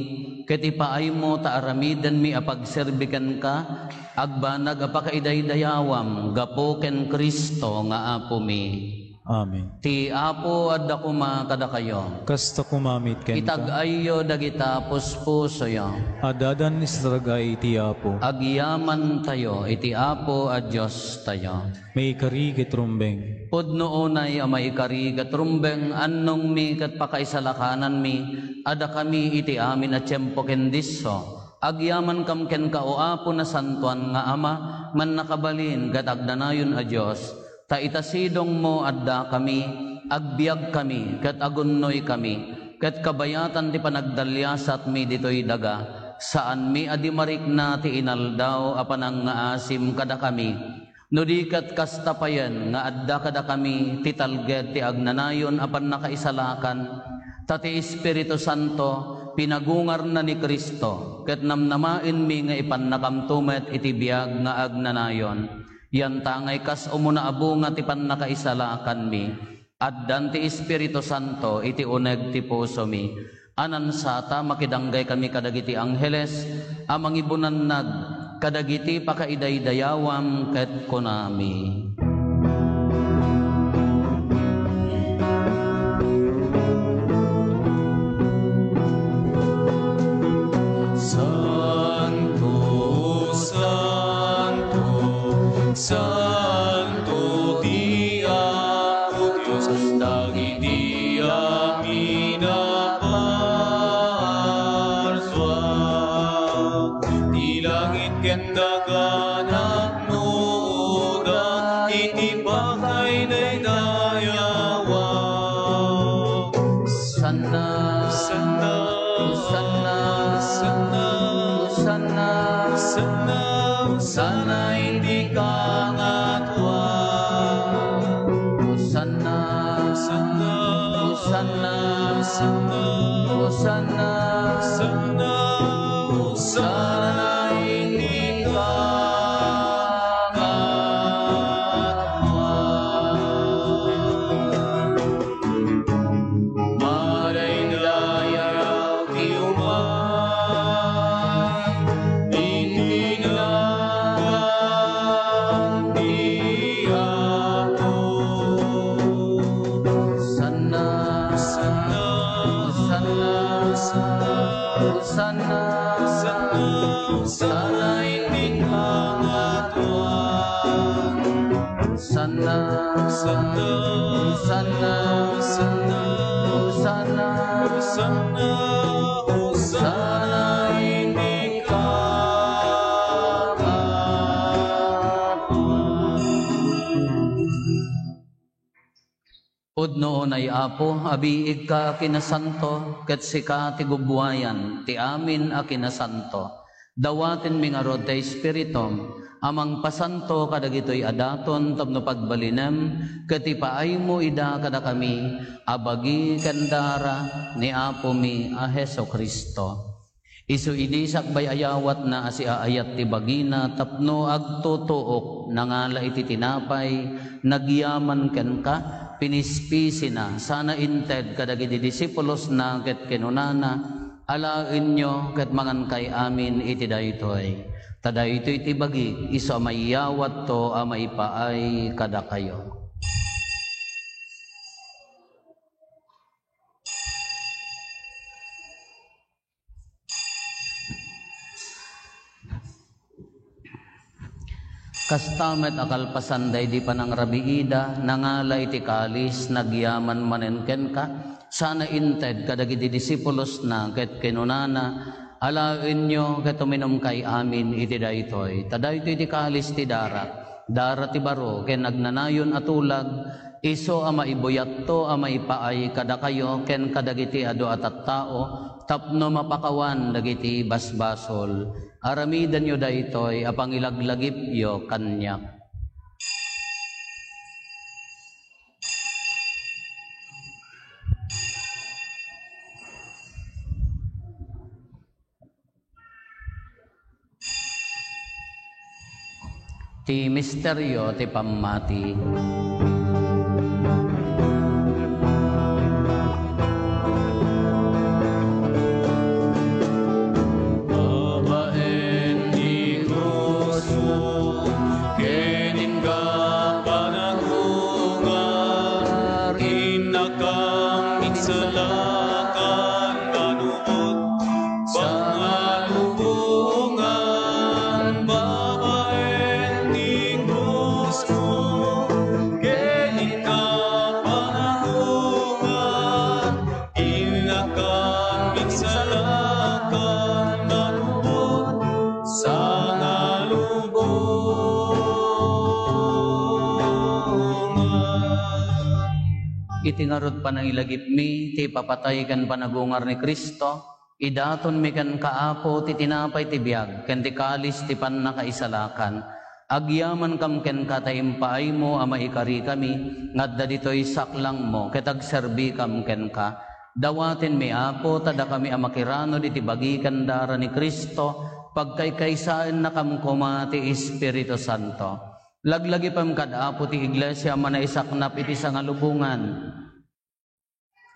ket ipaaymo ta aramidenmi a pagserbi kenka, agbanag a pakaidaydayawam gapu ken Cristo nga Apomi. Amen. Ti Apo adda koma kadakayo. Kasta koma met kenka. Itag-ayyo dagita puspusoyo. Addadan isarag-ay ti Apo. Agyamantayo iti Apo a Diostayo. Maikari ket rumbeng. Pudno unay a maikari ket rumbeng, annongmi ket pakaisalakananmi a dakami iti amin a tiempo ken disso. Agyamankam kenka, O Apo, nasantoan nga Ama, mannakabalin ket agnanayon a Dios, ta ita sidongmo addakami, agbiagkami ket agunnoykami, ket kabayatan ti panagdaliasatmi ditoy daga, saanmi a di marikna ti inaldaw a panangngaasim kadakami. No di ket kasta payen nga adda kadakami ti talged ti agnanayon a pannakaisalakan, ta ti Espiritu Santo pinagungarna ni Cristo, ket namnamaenmi nga ipannakamto met iti biag nga agnanayon. Yantangay kas umuna a bunga ti pannakaisalakanmi. Addan ti Espiritu Santo iti uneg ti pusomi. Anansata, makidanggay kami kadagiti angheles a mangibunannag kadagiti pakaidaydayawam ket kunami, Santo, Santo, Santo ti Apo Dios dagiti amin a parsua. Ti langit ken daga napnoda iti pakaidaydayawa. Hosanna, Hosanna, Hosanna, Hosanna, Hosanna, Hosanna iti kangatoan. Hosanna, Hosanna, Hosanna, Hosanna, Hosanna iti kangatoan. Hosanna, Hosanna, Hosanna, Hosanna, Hosanna, Hosanna, Pudno unay, Apo, a biigka a kinasanto, ket sika ti gubbuayan ti amin a kinasanto. Dawatenmi ngarud ti Espiritum a mangpasanto kadagitoy a daton tapno pagbalinem ket ipaaymo ida kadakami a bagi ken dara ni Apomi a Jesu-Cristo. Isu idi sakbay a yawatna a siaayat ti bagina tapno agtutuok, nangala iti tinapay, nagyaman kenka, pinispisina, sana inted kadagiti disipulosna ket kinunana, "Alaenyo ket mangankay amin iti daytoy. Ta daytoy ti bagik, isu a maiyawatto a maipaay kadakayo." Kasta met a kalpasan daydi panangrabiida, nangala iti kalis, nagyaman manen kenka, sana inted kadagiti disipulosna ket kinunana, "Alaenyo ket uminumkay amin iti daytoy, ta daytoy ti kalis ti darak, dara ti baro ken agnanayon a tulag, isu a maibuyatto a maipaay kadakayo ken kadagiti adu a tattao tapno mapakawan dagiti basbasol. Aramidenyo daytoy a pangilaglagipyo kaniak." Ti misterio ti pammati. Babaen ti krusmo, ken inka panagungar, innakam insalakan, manupot pangalubongan, babaen ti krusmo, ken inka panagungar, innakam insalakan, manupot pangalubongan. Iti ngarud panangilagipmi ti ipapatay ken panagungar ni Cristo, idatonmi kenka, Apo, ti tinapay ti biag ken ti kalis ti pannakaisalakan. Agyamankam kenka ta impaaymo a maikarikami nga adda ditoy saklangmo ket agserbikam kenka. Dawatenmi, Apo, ta dakami a makiranud iti bagi ken dara ni Cristo, pagkaykaysaennakam koma ti Espiritu Santo. Laglagipem kad Apo ti Iglesia a manaisaknap iti sangalubongan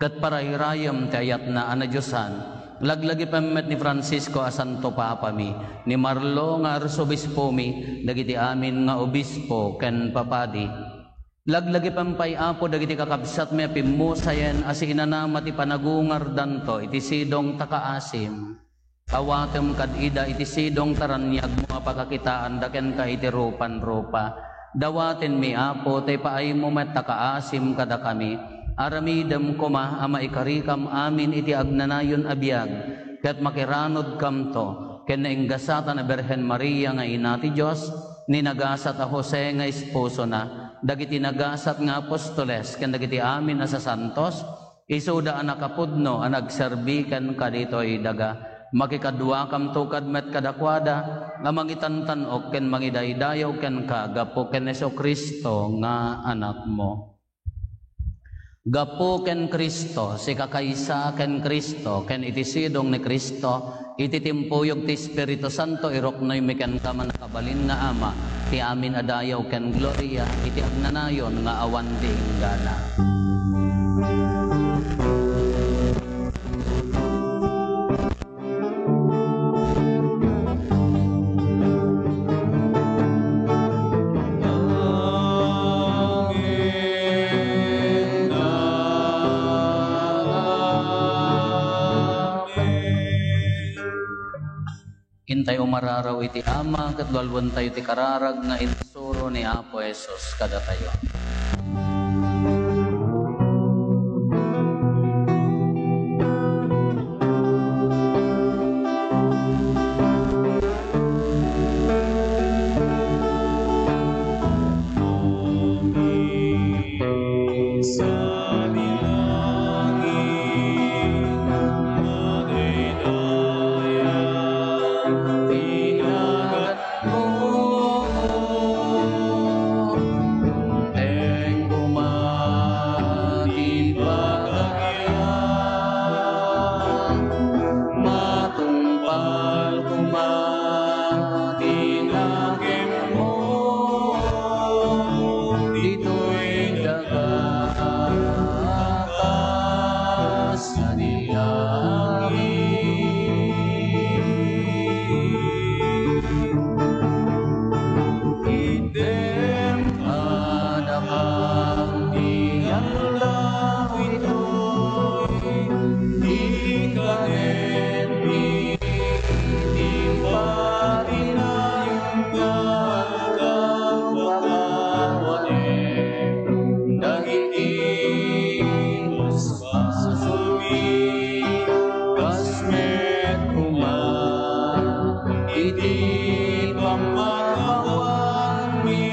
ket parairayem ti ayatna a nadiosan. Laglagipem met ni Francisco a Santo Papami, ni Marlo nga Arsobispomi, dagiti amin nga obispo ken papadi. Laglagipem pay, Apo, dagiti kakabsatmi a pimmusayen a siinanama ti panagungardanto iti sidong ta kaasim. Awatem kad ida iti sidong ta raniagmo a pakakitaanda kenka iti rupan-rupa. Dawatenmi, Apo, ta ipaaymo met ta kaasim kadakami. Aramidem koma a maikarikam amin iti agnanayon a biag, ket makiranudkamto ken nainggasatan a Birhen Maria nga Ina ti Dios, ni nagasat a Jose nga esposona, dagiti nagasat nga apostoles, ken dagiti amin a sasantos, isuda a nakapudno a nagserbi kenka ditoy daga. Makikaduakamto kad met kadakuada nga mangitantan-ok ken mangidaydayaw kenka gapu ken Jesu-Cristo nga Anakmo. Gapu ken Cristo, sikakaysa ken Cristo, ken iti sidong ni Cristo, iti timpuyog ti Espiritu Santo, iruknoymi kenka, Mannakabalin nga Ama, ti amin a dayaw ken gloria iti agnanayon nga awan ti inggana. Tayo umararaw iti Ama, ket lualuentayo ti kararag nga insuro ni Apo Jesus kadatayo. Teng koma ti pagarian, matungpal koma ti nakemmo, ditoy daga a kas iti langit. Itdem kadakam ti aldaw itoy, ti kanenmi, ti patinayon nga aldaw pakawanem dagiti basbasolmi, kas met koma iti pammakawanmi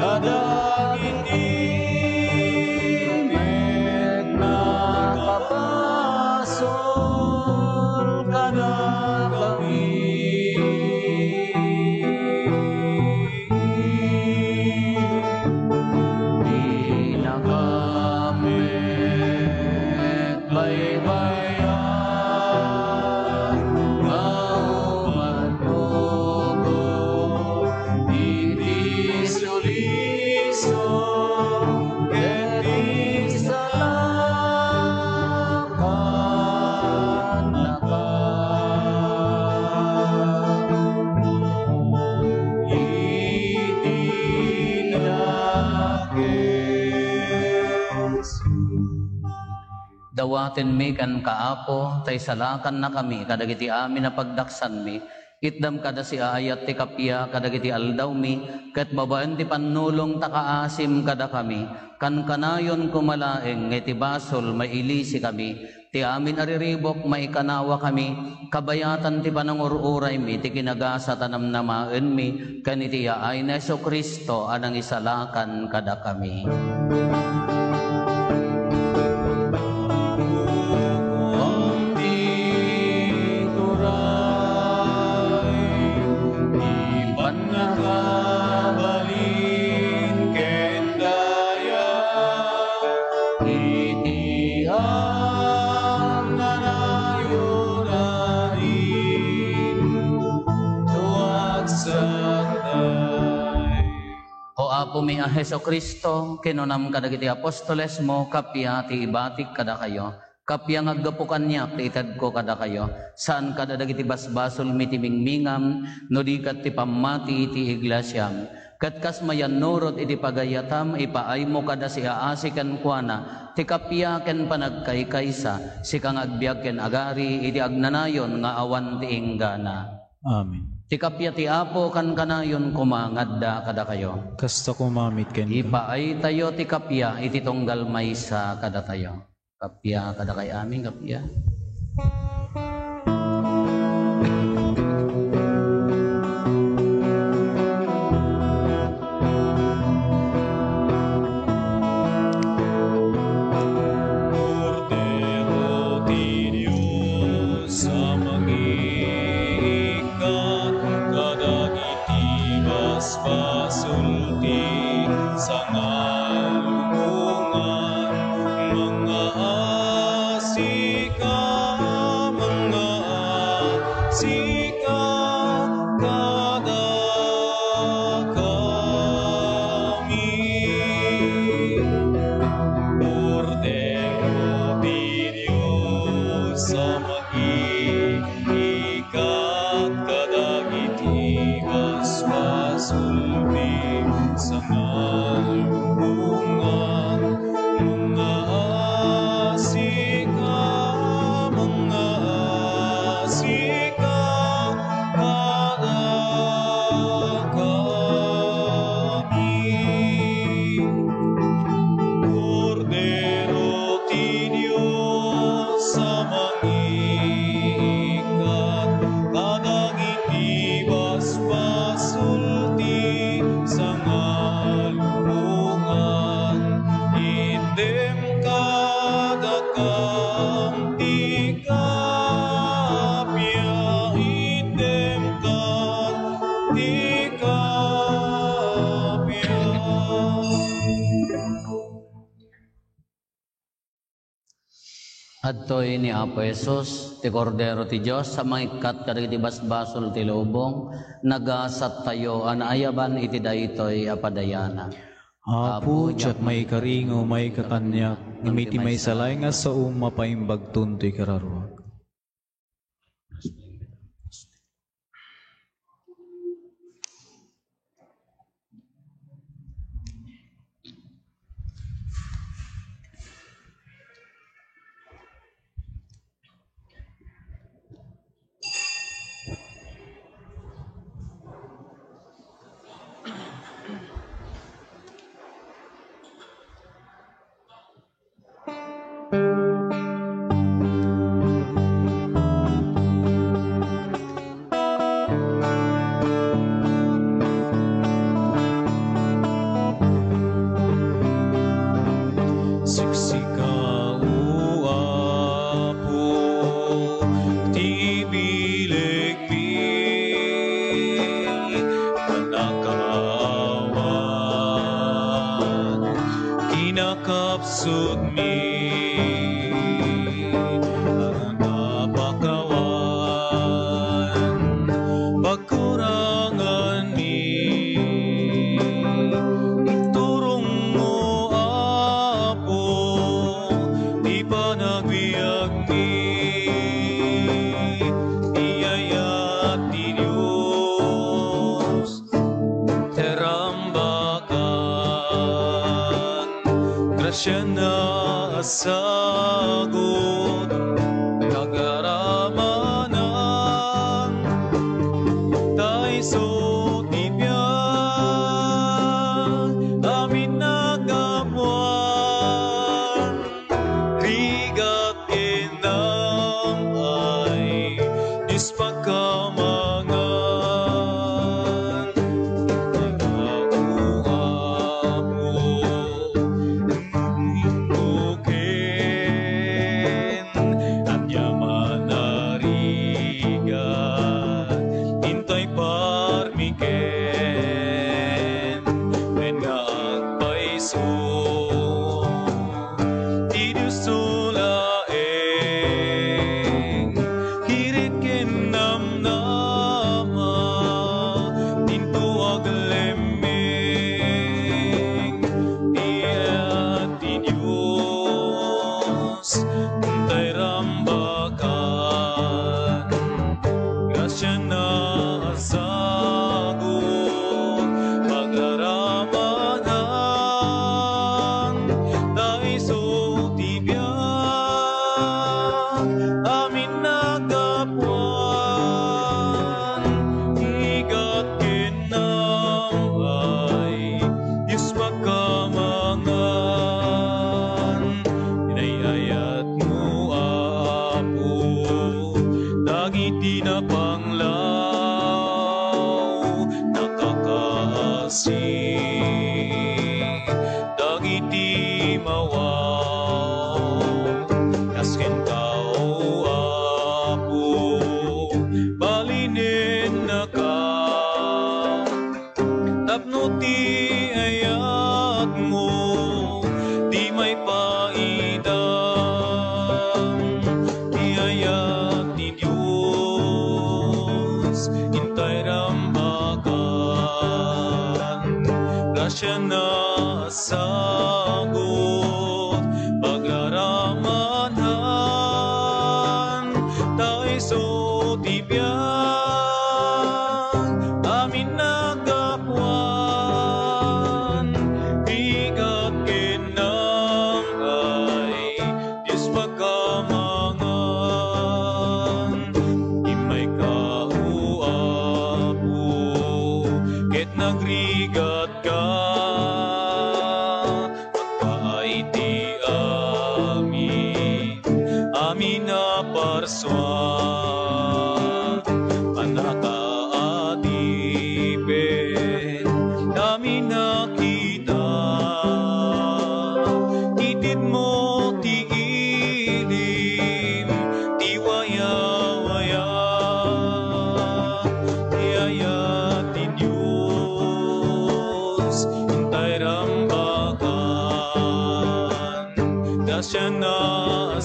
kadagiti met nakabasol kadakami. Dinakam met baybayan nga umannubo iti sulisog ket isalakannaka iti dakes. Dawatenmi kenka, Apo, ta isalakannakami kadagiti amin a pagdaksanmi. Itdam kada siaayat ti kappia kadagiti aldawmi, ket babaen ti pannulong ta kaasim kadakami, kankanayon koma laeng nga iti basol mailisikami, ti amin a riribuk maikanawakami, kabayatan ti panangur-uraymi ti kinagasat a namnamaenmi ken iti yaay ni Jesu-Cristo a nangisalakan kadakami. Ti turay, ti pannakabalin ken daya, iti agnanayon a rin, tuagsatay. O Apomi a Jesu-Cristo, kinunam kadagiti apostolesmo, kappia ti ibatik kadakayo, kappia nga aggapu kaniak ti itedko kadakayo, saan kada dagiti basbasolmi ti mingmingam, no di ket ti pammati ti iglesiam. Ket kas mayannurot iti pagayatam, ipaaymo kada siaasi kenkuana ti kappia ken panagkaykaysa, sika nga agbiag ken agari iti agnanayon nga awan ti inggana. Amen. Ti kappia ti Apo kankanayon koma nga adda kadakayo. Kasta koma met kenka. Ipaaytayo ti kappia iti tunggal maysa kadatayo. Kappia kadakay amin, kappia. Kordero ti Dios a mangiikkat kadagiti basbasol ti sangalubongan, mangaasika, mangaasika kadakami. Kordero ti Dios a mangiikkat kadagiti basbasolmi, sangalubongan, mangaasika, mangaasika Adtoy ni Apo Jesus, ti Kordero ti Dios a mangikkat kadagiti basbasol ti lubong, nagasattayo a naayaban iti daytoy a padayana. Apo, diak maikari nga umay ka kaniak, ngem iti maysa laeng a saom, mapaimbagton toy kararuak. Siksika, O Apo, ti bilegmi, panakaawat, kinakapsutmi, napakawan, pagkuranganmi. Iturongmo, Apo, ti panagbiagmi, ti ayat ti Dios, ti rambakan, grasiana a sagut, pagaramanan, ta isu ti biag, amin a gapuan, rigat ken naam ay Dios pagkamangan. Apo, Apo, ken ania man a rigat, intoy parmiken, wen nga agpayso. Ti Diosto laeng, kired ken namnama, intoy aglemmeng, ti ayat ti Dios, tay rambakan, grasiana a sagut, pagaramanan, ta isu ti biag, amin a gapuan, rigat ken naam ay Dios pagkamangan. Inay-ayatmo, Apo, dagiti napanglaw, nakakaasi, dagiti mawaw, kas kenka, O Apo, balinennaka. Tapno ti ayatmo ti maipaidam, ti ayat ti Dios, intay rambakan, grasiana a sagut, pagraramanan, ta isu ti biag, amin a gapuan, rigat ken naam ay Dios pagkamangan. Immayka, O Apo, ket nagrigatka, agpaay ti amin, amin a parsua, panakaadipen, amin a kita, itedmo ti ilim ti wayawaya, ti ayat ti Dios, intay rambakan, grasiana a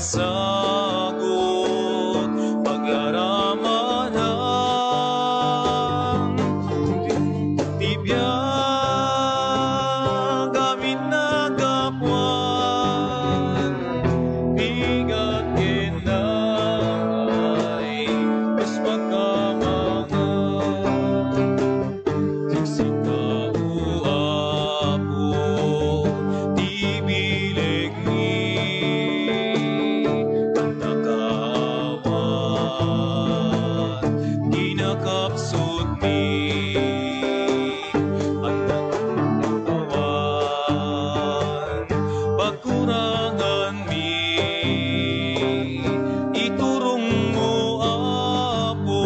Amin a gapuan, bigat ken ay, kas pagkamangan. Sika, O Apo, ti bilegmi, anta ka awan, kinakapsutmi, anta ka awan, pagkuranganmi, iturongmo, Apo,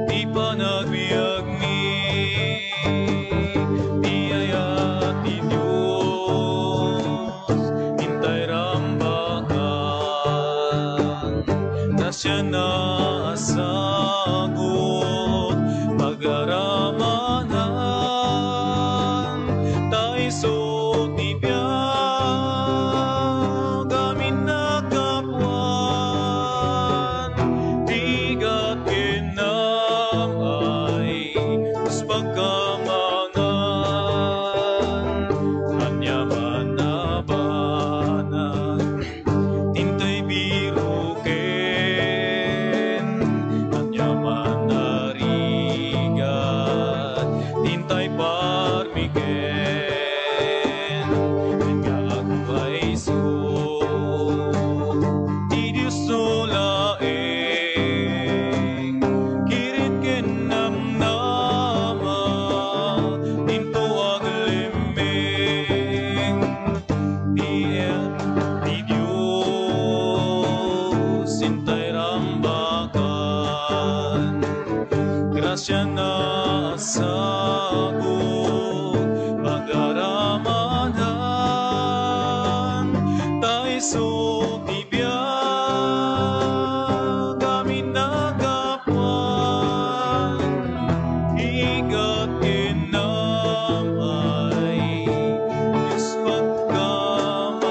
ti panagbiagmi. Ti ayat ti Dios, intay rambakan. Grasiana a sagut, pagaramanan. Ta isu ti biag, amin a gapuan. Bigat ken amay, kas pagkamangan, aniaman a banag, intay biroken, aniaman a rigat, intay parmiken, ken nga agpayso. Ti Dios no laeng, kired ken namnama, into aglemmeng. Ti, ti Dios, intay rambakan. Grasiana a sagut, pagaramanan. Ta isu ti biag, amin a gapuan, bigat ken amay, Dios pagkamangan.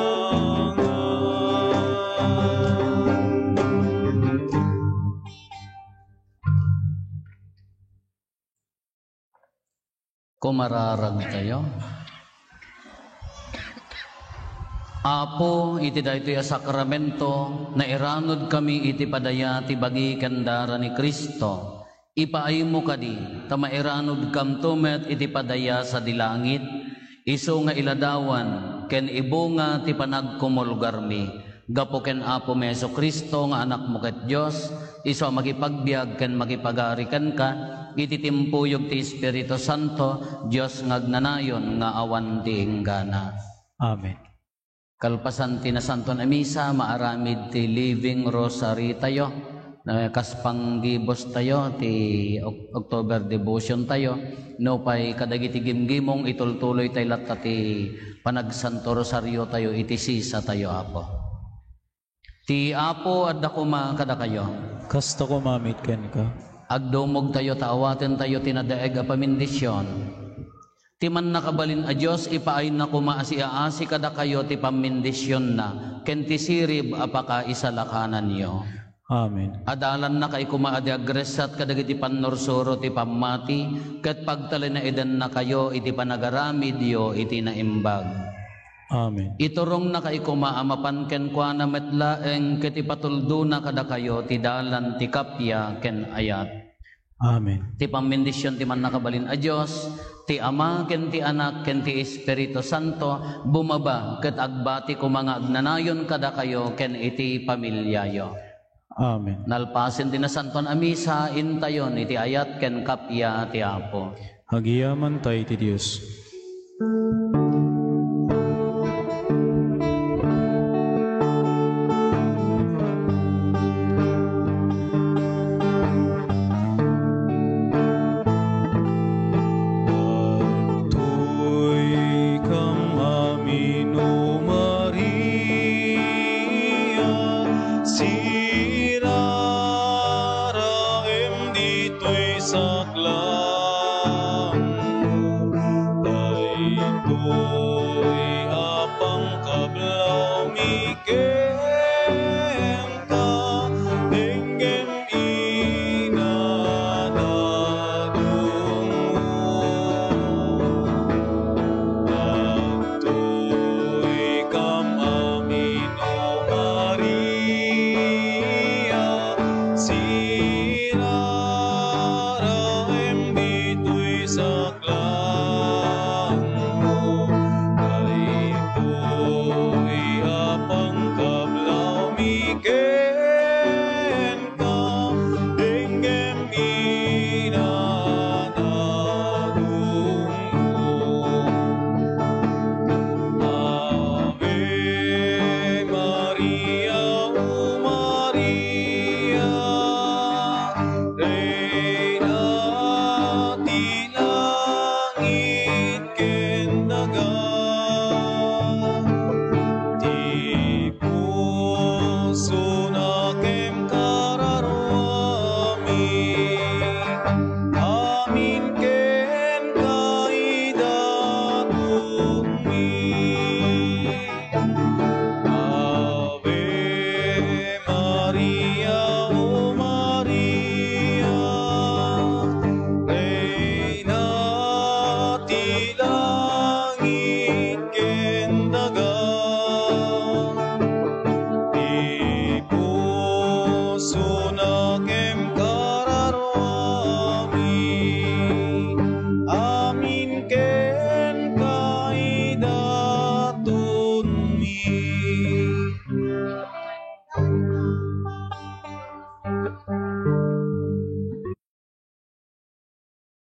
Kumararagtayo. Apo, iti daytoy a sakramento, nairanudkami iti padaya ti bagi ken dara ni Cristo. Ipaaymo kadi, ta mairanudkamto met iti padaya sadi langit, isu nga iladawan ken ibunga ti panagkumulgarmi. Gapu ken Apomi Jesu-Cristo nga Anakmo ket Dios, isu a makipagbiag ken makipagari kenka, iti timpuyog ti Espiritu Santo, Dios nga agnanayon nga awan ti inggana. Amen. Kalpasan ti Nasanton a Misa, maaramid ti Living Rosary tayo. Eh, kas panggibus tayo, ti Oc-, October devotion tayo. Nupay kadagiti gimgimong, itultuloy tayo latta ti panagsanto rosario tayo iti sisa tayo, Apo. Ti Apo adda koma kadakayo. Kasta koma met kenka. Agdumogtayo ta awatentayo ti nadaeg a pamendisyon. Ti Mannakabalin a Dios, ipaayna koma a siaasi kadakayo ti pammendisionna ken ti sirib a pakaisalakananyo. Amen. Adalannakay koma a di agressat kadagiti pannursuro ti pammati, ket pagtalinaedannakayo iti panagaramidyo iti naimbag. Amen. Iturongnakay koma a mapan kenkuana met laeng ket ipatuldona kadakayo ti dalan ti kappia ken ayat. Amen. Ti pammendision ti Mannakabalin a Dios, ti Ama ken ti Anak ken ti Espiritu Santo, bumaba ket agbati koma nga agnanayon kadakayo ken iti pamiliayo. Amen. Nalpasen ti Nasanton a Misa, intayon iti ayat ken kappia ti Apo. Agyamankami iti Dios. Adtoy kam amin, O Maria, siraraem ditoy saklang. Daytoy